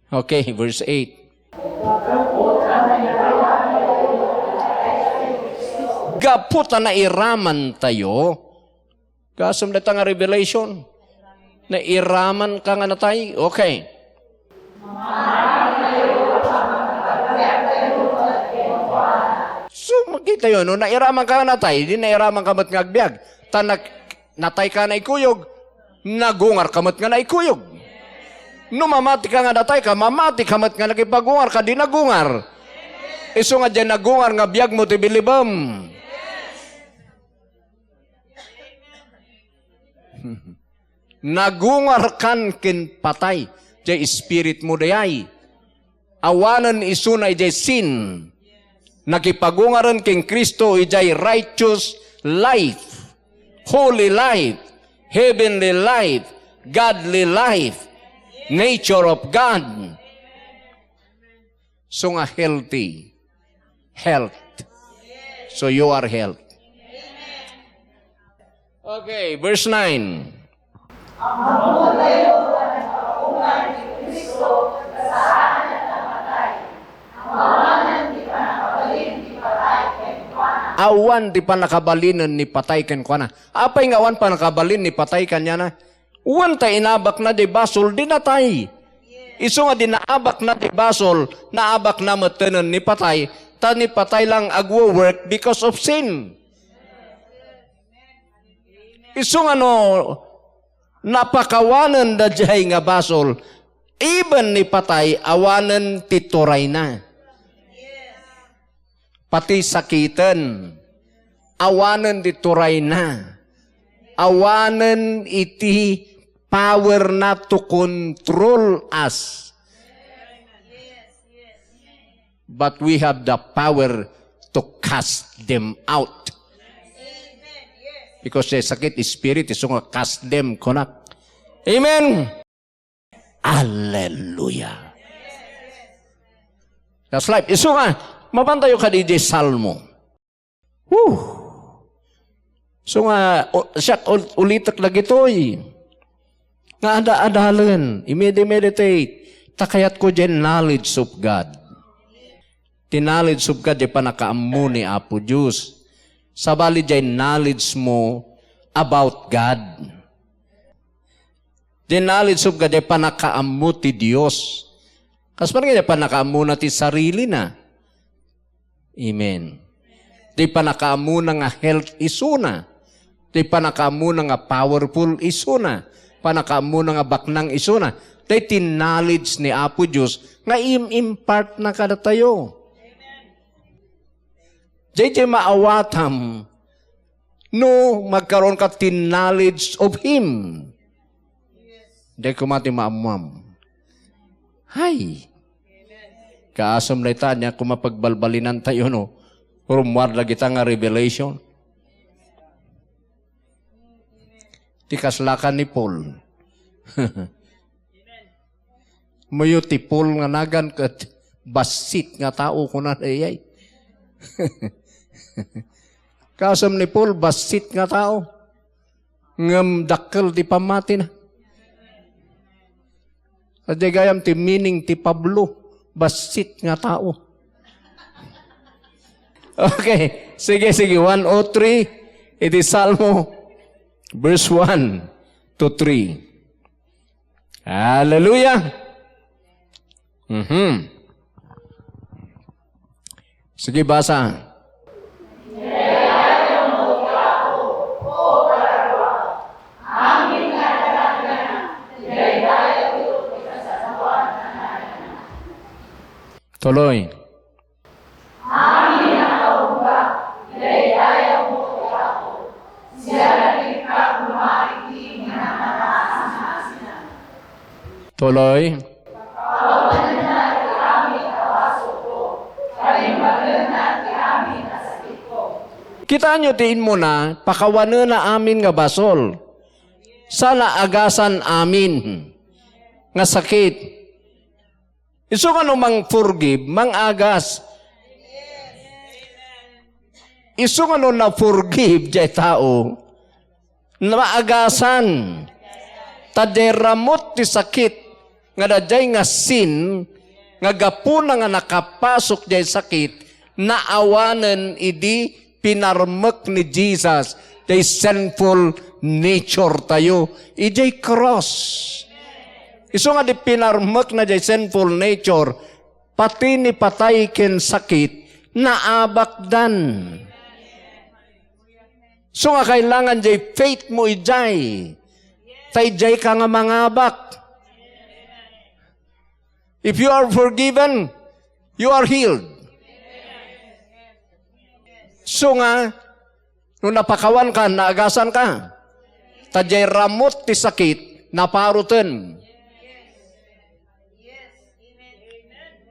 Okay, verse eight. Gapu ta nairaman tayo, gasum dayta nga revelation. Nairaman ka nga natay? Okay. So, makitayo, no nairaman ka nga natay, di nairaman ka met nga agbiag. Ta nag-, natay ka naikuyog, nagungar ka met nga naikuyog. No mamati ka nga natay ka, mamati ka met nga nakipagungar ka, di nagungar. Isu nga diay nagungar nga biag mo ti bilibem. Nagungarkan ken patay. Jay spirit mo dayay. Awanen isuna ijay sin. Nakipagungaren ken Cristo ijay righteous life, holy life, heavenly life, godly life, nature of God. So nga healthy. Health. So you are health. Okay, verse nine. Awan ti pannakabalinen ni patay kenkuana. Apay nga awan pannakabalin ni patay kaniana? Wen ta inabakna di basol, di natay. Isu nga di naabakna di basol, naabakna metten ni patay, ta ni patay lang agwo-work because of sin. Isu nga no napakawanen daydiay nga basol, even ni patay, awanen ti turayna. Pati sakiten, awanen ti turayna, awanen iti power na to control us. But we have the power to cast them out. Because the sakit spirit is nga cast them, kunak. Amen. Hallelujah. That's life. Isu nga, mapantayo kadi di Salmo. Whew! So nga, o, siak ul-, ulitek dagitoy. Nga ada-adalen, i-meditate. Ta kayatko diay knowledge of God. Ti knowledge of God, diay pannakaammo ni Apo Dios. Sabali diay knowledge mo about God. Diay knowledge of God, diay pannakaammo ti Dios. Kas man nga diay pannakaammona ti sarilina. Amen. Diay pannakaammona nga health isuna. Diay pannakaammona nga powerful isuna. Pannakaammona nga baknang isuna. Diay ti knowledge ni Apo Dios nga im-impart na kadatayo. Diay, diay maawatam no magkaroon ka ti knowledge of Him. Diay koma ti maammuam. Hay! Kaasam dayta, ania koma pagbalbalinantayo no rummuar dagita nga revelation. Ti kaslakan ni Paul. Mayo ti Paul nga nagan ket bassit nga tao, kuna dayay. Kasem ni Paul, bassit nga tao. Ngem dakkel ti pammatina. Adi gayam ti meaning ti Pablo, bassit nga tao. Okay, sige, sige, one oh three, iti Salmo, verse one to three. Hallelujah! Mhm. Sige, basa. Tuloy. Tuloy. Kitaenyo ti immuna, pakawanenna amin nga basol. Sana agasan amin nga sakit. Isu nga no mang-forgive, mang-agas. Isu nga no na-forgive jay tao, naagasan. Ta jay ramut ti sakit nga dayjay nga sin nga gapuna nga nakapasok jay sakit, naawanen idi pinarmek ni Jesus jay sinful nature tayo ijay cross. Isu nga di pinarmekna jay sinful nature, pati ni patay ken sakit, naabakdan. So nga kailangan jay faith mo ijay. Ta ijay ka nga mangabak. If you are forgiven, you are healed. So nga, no napakawan ka, naagasan ka. Ta diay ramut ti sakit, naparoten.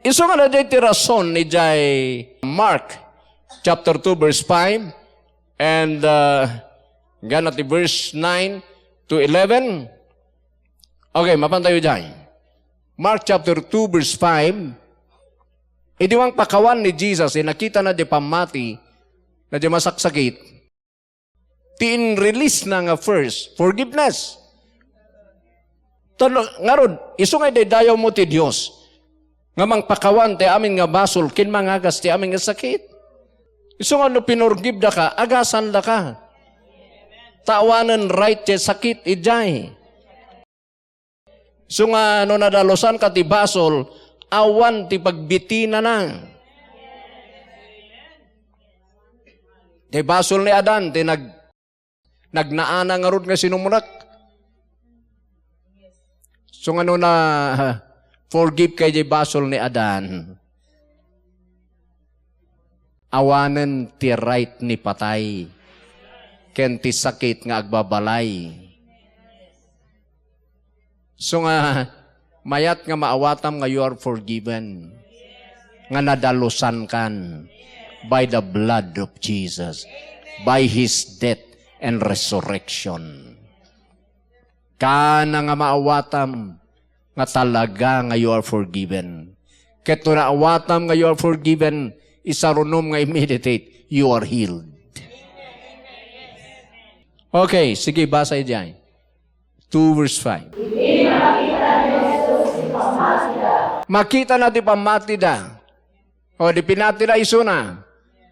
Isu nga daydiay ti rason idiay Mark chapter two, verse five, and, uh, gana ti verse nine to eleven. Okay, mapan tayo diay. Mark chapter two, verse five, idi mangpakawan ni Jesus, eh, nakitana diay pammati na diay masaksakit, ti in-release na nga first, forgiveness. Talo-, ngarud, isu nga idaydayaw mo ti Dios nga mangpakawan ti amin nga basol ken mangagas ti amin nga sakit. Isu nga no pinurgibdaka, agasandaka. Ta awanen right ti sakit idiay. Isu nga no nadalusanka ti basol, awan ti pagbitinana. Ti basol ni Adan, ti nag-, nagnaana ngarud nga sinumrek. Isu nga no na-forgive ka diay basol ni Adan, awanen ti right ni patay ken ti sakit nga agbabalay. Isu nga, mayat nga maawatam nga you are forgiven, nga nadalusankan by the blood of Jesus, by His death and resurrection. Kaana nga maawatam nga talaga nga you are forgiven. Ket no naawatam nga you are forgiven, isarunom nga i-meditate, you are healed. Okay, sige, basa idiay. Two verse five. Makitana ti pammatida. O, di pinatida isuna.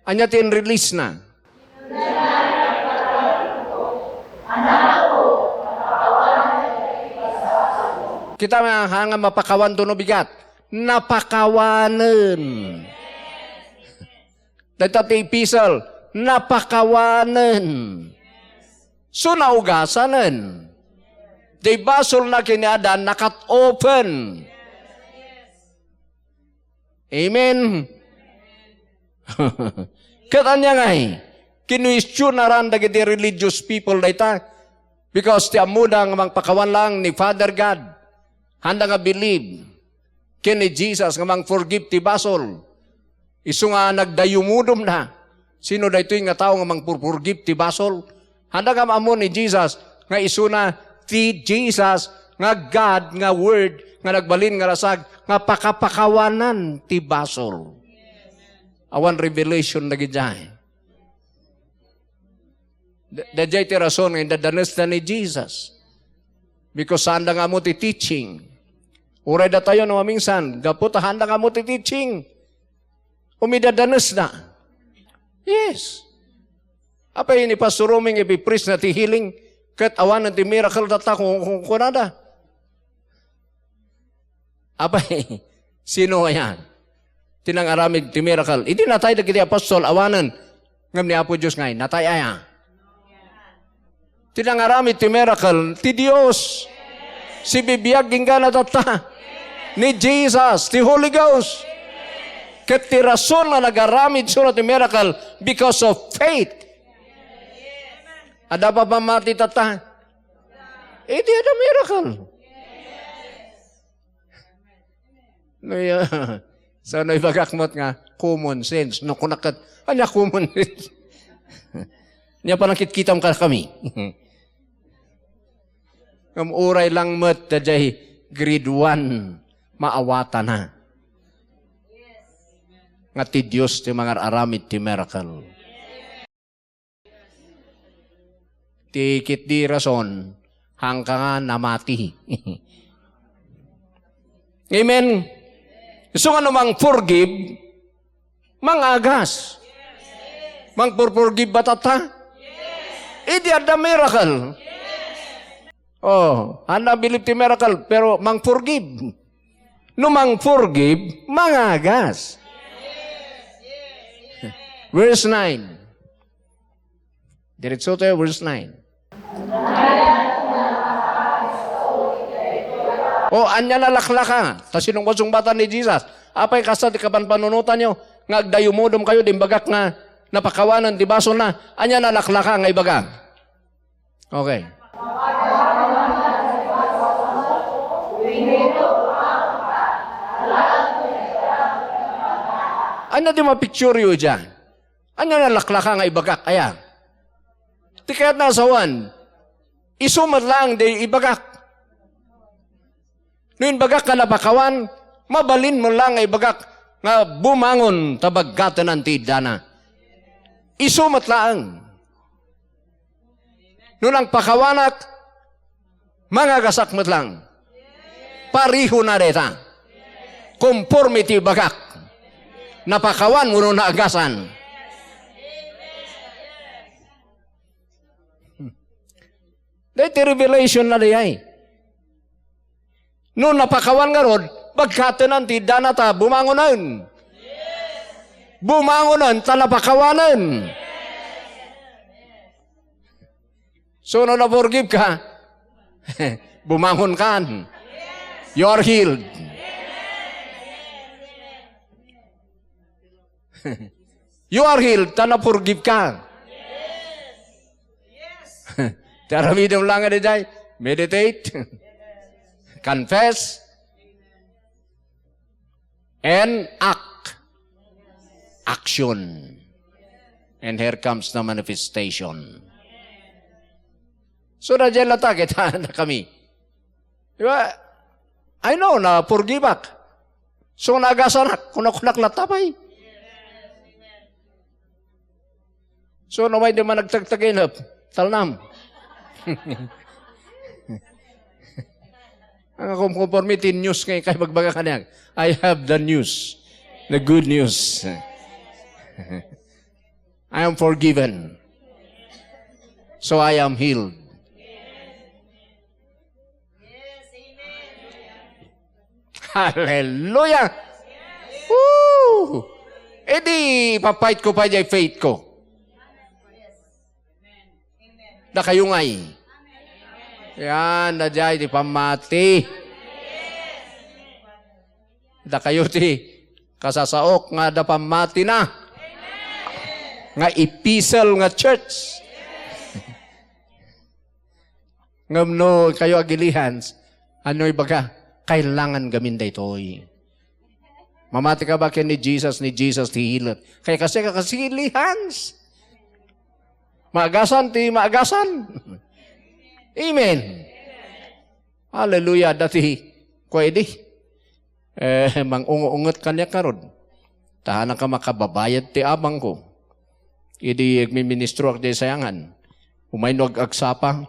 Ania ti in-release na? Kita nga, ha, nga mapakawanto no bigat. Napakawanen. Dayta ti epistle, napakawanen. So, naugasanen. Di basolna ken ni Adan, nakat-open. Amen. Ket ania ngay? Kinuestionaran dagiti religious people dayta. Because ti ammoda nga mangpakawan lang ni Father God. Handa nga believe ken ni Jesus nga mangforgive ti basol. Isu nga nagdayumodom na. Sino daytoy nga tao nga mangpurpurgib ti basol? Handa nga maammo ni Jesus nga isuna ti Jesus nga God nga Word nga nagbalin nga rasag nga pakapakawanan ti basol. Awan revelation dagidiay. Da-, daydiay ti rason nga indadanesda ni Jesus. Because saanda nga ammo ti teaching. Uray datayo no maminsan, gapu ta haanda nga ammo ti teaching. Umidadanesda. Yes. Apay ni Pastor Roming ipipreach na ti healing, ket awanen ti miracle tatta kung, kung kunada. Apay, sino aya ti nangaramid ti miracle? Idi natay dagiti apostol, awanen. Ngem ni Apo Dios ngay, natay aya? Ti nangaramid ti miracle, ti Dios. Sibibiag inggana tatta. Ni Jesus, ti Holy Ghost. Ket ti rason nga nagaramid isuna ti miracle, because of faith. Adda ba pammati tatta? Iti adda miracle. No, ya-, so, no, ibagak met nga, common sense. No, kunak ket, ania common sense? Ania panangkitkitam kadakami? Ngem uray lang met, daydiay grade one, maawatana. Nga ti Dios ti mangar-aramid ti miracle. Ti ketdi rason, haanka nga namati. Amen? Isu nga no mangforgive, mangagas. Mangpurpurgive ba tatta? Idi adda miracle. Oh, anda believe ti miracle, pero mangforgive. No mangforgive, mangagas. Verse nine. Diretso tayo, verse nine. O, ania nalaklaka? Ta sinungbat-sungbatan ni Jesus. Apay kasta ti kapanpanunotanyo nga agdayumodom kayo, di imbagak nga napakawanan ti basolna. Ania nalaklaka nga ibaga? Okay. Ania ti mapictureyo idiay? Ania nalaklaka nga ibagak? Aya? Ti kayatna a sawen, isu met laeng di ibagak. No imbagak nga napakawan, mabalin met laeng nga ibagak nga bumangon ta baggatenan ti iddana. Isu met laeng. No nagpakawanak, mangagasak met laeng. Parehona dayta. Konforme ti ibagak. Napakawan wenno naagasan. Daytoy revelation na dayay. No napakawan ngarud, baggatenan ti iddana ta bumangonen. Bumangonen ta napakawanen. So, no na-forgive ka, bumangon kan. You are healed. You are healed, ta na-forgive ka. Ti aramidem lang nga daydiay, meditate, confess, and act. Action. And here comes the manifestation. So, na dyan lang ta, kita na kami. Di ba? I know na forgive ak. So, naagasanak, kunakunak latta pay. So, no, may di man nagtagtaginep, talnam. Ang akum konforme ti news nga ikay bagbaga kaniak, I have the news. The good news. I am forgiven. So I am healed. Hallelujah! Woo! Edi, papait ko pa jay faith ko. Dakayo ngay. Yan, na jay ti pammati. Dakayo ti kasasaok nga adda pammatina. Nga epistle nga church. Ngem no kayo agilihans, ano ibaga? Kailangan gamin daytoy. Mamati ka ba ken ni Jesus, ni Jesus ti hilet? Kay kasi ka kasi ilihans. Maagasan ti maagasan. Amen. Hallelujah. Dati, kuwa idi. Eh, mangungo-unget kaniak ngarud. Ta haanka makababayad ti abangko. Idi agmiministro ak diay sayangan. Umay no ag-agsapa.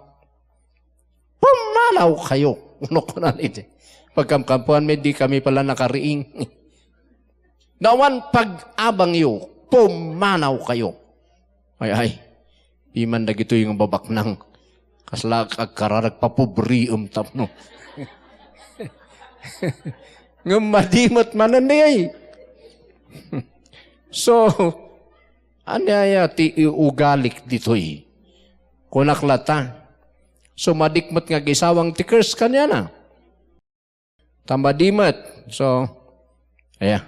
Pumanaw kayo. Ano ko na ni? Pagkamkampuan mi, di kami pala nakariing. Nawan pag-abang yo, pumanaw kayo. Ay, ay. Piman dagitoy nga babaknang. Kasla agkararag papobriem tapno. Ngem madimet manen di ay. So, ania aya ti iugalik ditoy? Kunak latta. So, madikmet nga agisawang ti curse kaniana. Ta madi met. So, aya.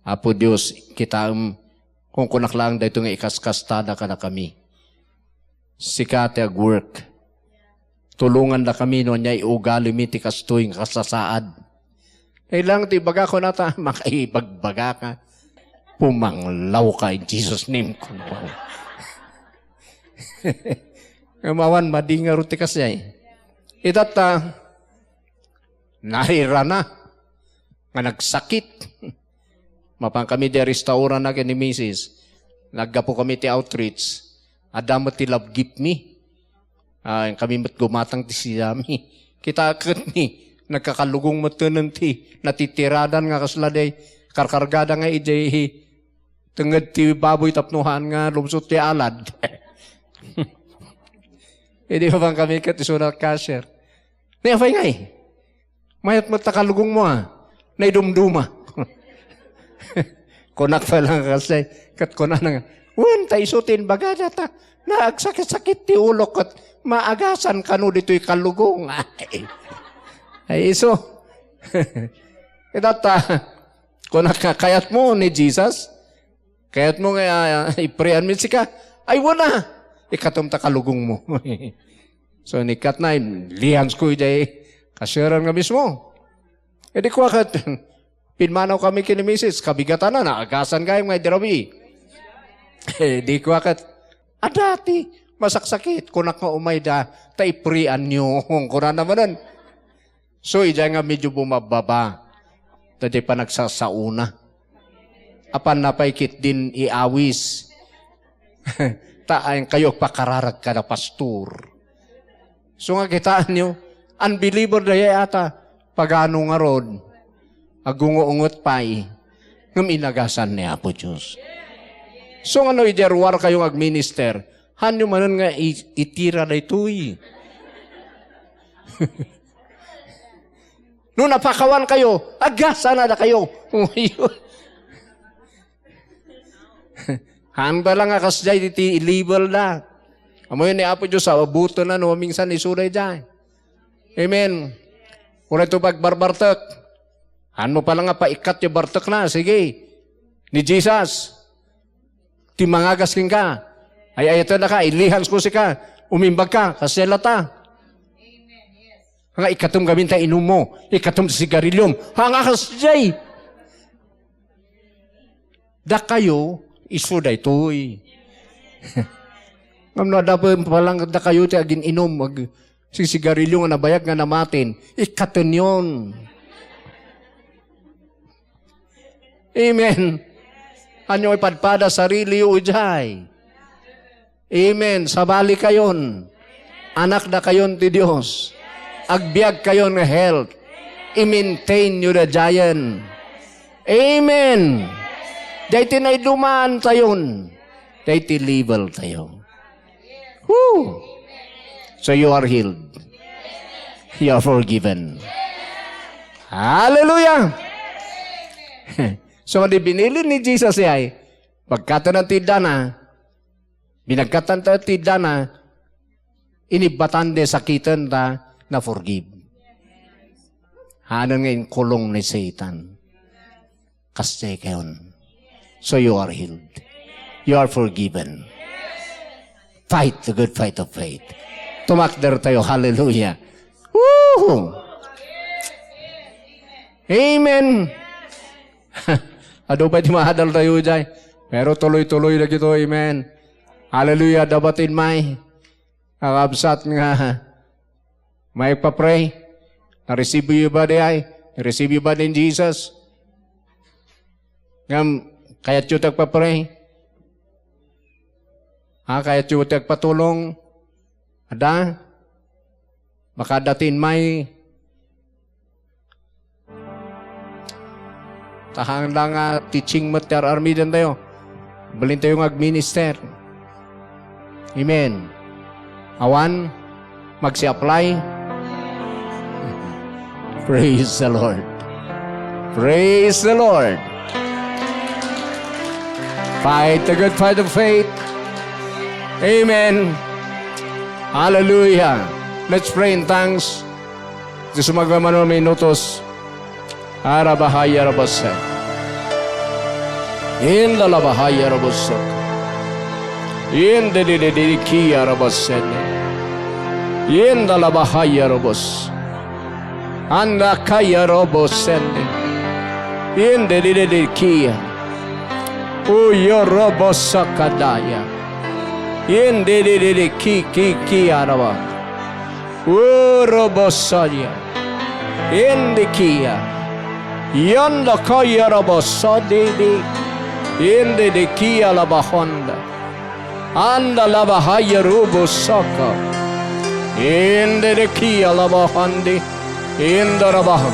Apo Dios, kitaem, kunkunak laeng daytoy nga ikaskastada kadakami. Sika ti agwork. Tulongandakami no ania iugalimi ti kastoy nga kasasaad. Kailangan ti ibaga ko nata, makaibagbagaka. Pumanglaw ka in Jesus' name. Ngem awan madi ngarud ti kasdiay. Itatta, nairana nga nagsakit. Mapan kami di restaurant na ken ni misis. Naggapu kami ti outreach. Adda met ti love gift mi. Ay, kami met gumatang ti siyami. Kita ket ni, nagkakalugong met tenen ti natitiradan nga kasla day karkargada nga idiay tenged ti baboy tapno haan nga lumsot ti alad. Idi mapan kami ket isuna cashier. Ni apay ngay? Mayat met ta kalugongmo, a. Naidumduma. Kunak pay lang kasi, ket kunana nga, "Wen, ta isu ti imbagada ta, naagsakit-sakit ti ulok ket maagasan kano ditoy kalugong." Ay, isu. Itatta, kunak nga, "Kayatmo ni Jesus? Kayatmo nga, ah, ipreanmi sika?" "Ay, wen a. Ikatom ta kalugongmo." So, ni katna, lihansko idiay cashier-an nga mismo. Idi kua ket, pinmanaw kami ken ni misis, kabigatan na, naagasan kami nga idi rabii. Idi kua ket, "Adda ti masaksakit," kunak nga, "Umayda, ta iprianyo," kunana manen. So, idiay nga medyo bumababa, ta di pa nagsasauna. Apan napay ketdin iawis. Ta ayankayo agpakararag kada pastor. So nga kitaenyo, unbeliever dayay ata, pagano ngarud, agungo-ungot pay, ngem inagasan ni Apo Dios. So nga no idi ruarkayo nga agminister, hanyo manen nga i-, itira daytoy. No napakawankayo, agasana dakayo. Haan bala nga kasdiay ti level da. Ammoyo ni Apo Dios, abuton na no maminsan isuda idiay. Amen. Uray to pagbarbartek. Hanmo pala nga paikkat ti bartek na, sige. Ni Jesus. Ti mangagas kenka. Ay-ayatennak, ilihansko sika. Umimbag ka, kasdiay latta. Nga ikatem gamin ta inummo, ikatem ti sigariliom. Haan nga kasdiay. Dakayo, isu daytoy. Ngem no adda pay pala dakayo ti agin-inum, ag-, sisigarilio nga nabayag nga namatin, ikatenyon. Amen. Hanyo ipadpada sariliyo idiay. Amen. Sabalikayon. Anakdakayon ti Dios. Agbiagkayon nga health. I-maintainyo daydiayen. Amen. Daytoy naidumaantayon. Daytoy leveltayo. Woo! So you are healed. You are forgiven. Hallelujah! So, di binilin ni Jesus ay, pagkatanan ti dana, binagkatan ta ti dana, inibbatan ti sakiten ta na-forgive. Hanen nga inkulong ni Satan. Kasdiay kayon. So you are healed. You are forgiven. Fight the good fight of faith. Tumakder tayo. Hallelujah. Woo! Amen. Adu pay ti maadal tayo jay. Pero tuloy-tuloy na kito. Amen. Hallelujah. Dapat in my kakabsat nga may pa-pray. Na-receive you ba di ay? Na-receive you ba ni Jesus? Ngam, kayat yu ti agpa-pray? Ha, kayat yu ti agpatulong? Ada? Makadatin may Tahang da nga teaching met ti ar-armiden tayo. Balin tayo nga agminister. Amen. Awan, magsi-apply. Praise the Lord. Praise the Lord. Fight the good fight of faith. Amen. Hallelujah. Let's pray in tongues. Iti sumagmamano minutos. Arabahaya rabasen. Inda labahaya rabosok. Inda dididiki arabasen. Inda labahaya rabos. Anda kaya rabosen. Inda dididiki. Uyo rabosakadaya. Inda dididiki ki ki araba. Urobosadia. Indikia. Yanda kaya rabasadi. Indidikia labahanda. Anda labahaya rubosaka. Indidikia labahandi. Inda rabaha.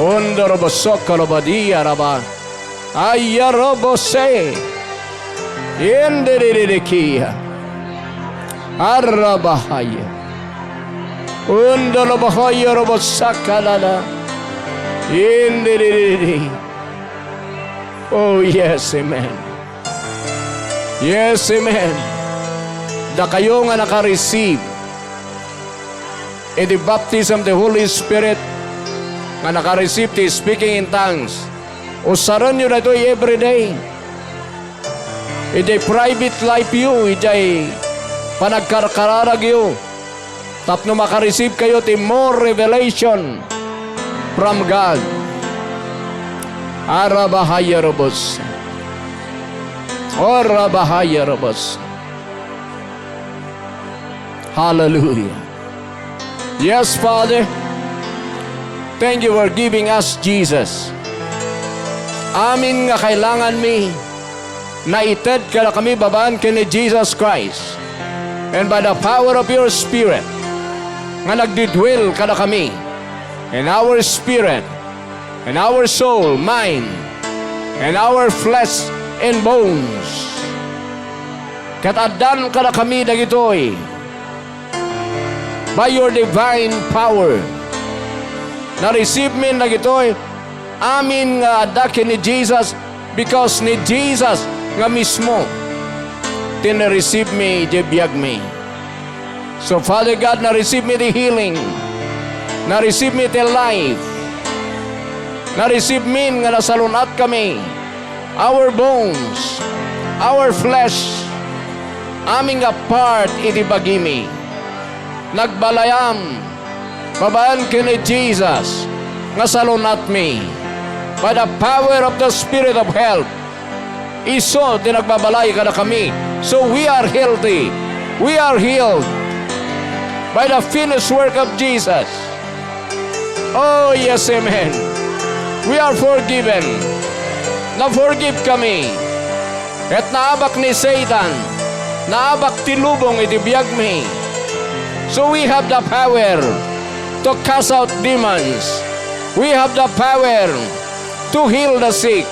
Unda rabasaka labadia raba. Ayarabose. Indiridikia. Arabahaya. Undalabahaya rabasakalala. Indiridi. Oh, yes, amen. Yes, amen. Dakayo nga naka-receive iti baptism ti Holy Spirit, nga naka-receive ti speaking in tongues, usarenyo daytoy everyday. Idiay private life yu, idiay panagkarkararagyo, Tapno makareceive kayo ti more revelation from God. Arabahaya robos. Arabahaya robos. Hallelujah. Yes, Father. Thank you for giving us Jesus. Amin nga kailangan mi, naited kadakami babaen ken ni Jesus Christ. And by the power of your Spirit, nga nagdidwell kadakami, in our spirit, in our soul, mind, in our flesh and bones. Ket addan kadakami dagitoy by your divine power. Na-receive mi dagitoy amin nga adda ken ni Jesus, because ni Jesus nga mismo ti na-receive mi idiay biag mi. So, Father God, na-receive mi ti healing. Na-receive mi ti life. Na-receive mi nga nasalun-at kami. Our bones, our flesh, amin nga part iti bagimi. Nagbalayam babaen ken ni Jesus nga salun-atmi by the power of the Spirit of health. Isu ti nagbabalay kadakami. So we are healthy. We are healed by the finished work of Jesus. Oh, yes, amen. We are forgiven. Na-forgive kami. Ket naabak ni Satan. Naabak ti lubong iti biagmi. So we have the power to cast out demons. We have the power to heal the sick,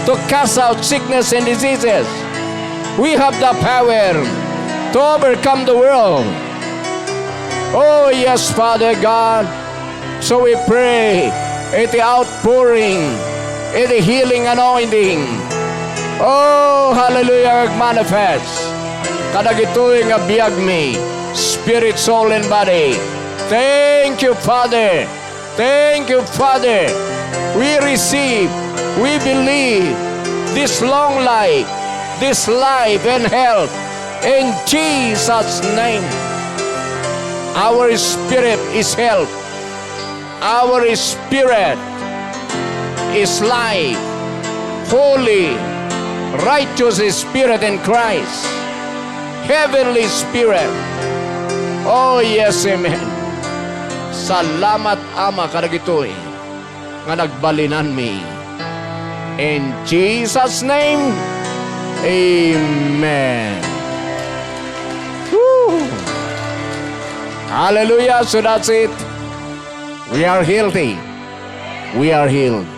to cast out sickness and diseases. We have the power to overcome the world. Oh, yes, Father God. So we pray, iti outpouring, iti healing anointing. Oh, hallelujah, manifest. Kadagitoy nga biagmi, spirit, soul, and body. Thank you, Father. Thank you, Father. We receive, we believe this long life, this life and health in Jesus' name. Our spirit is health. Our spirit is life. Holy, righteous spirit in Christ. Heavenly spirit. Oh, yes, amen. Salamat, Ama, kadagitoy nga nagbalinanmi. In Jesus' name, amen. Woo! Hallelujah. So that's it. We are healthy. We are healed.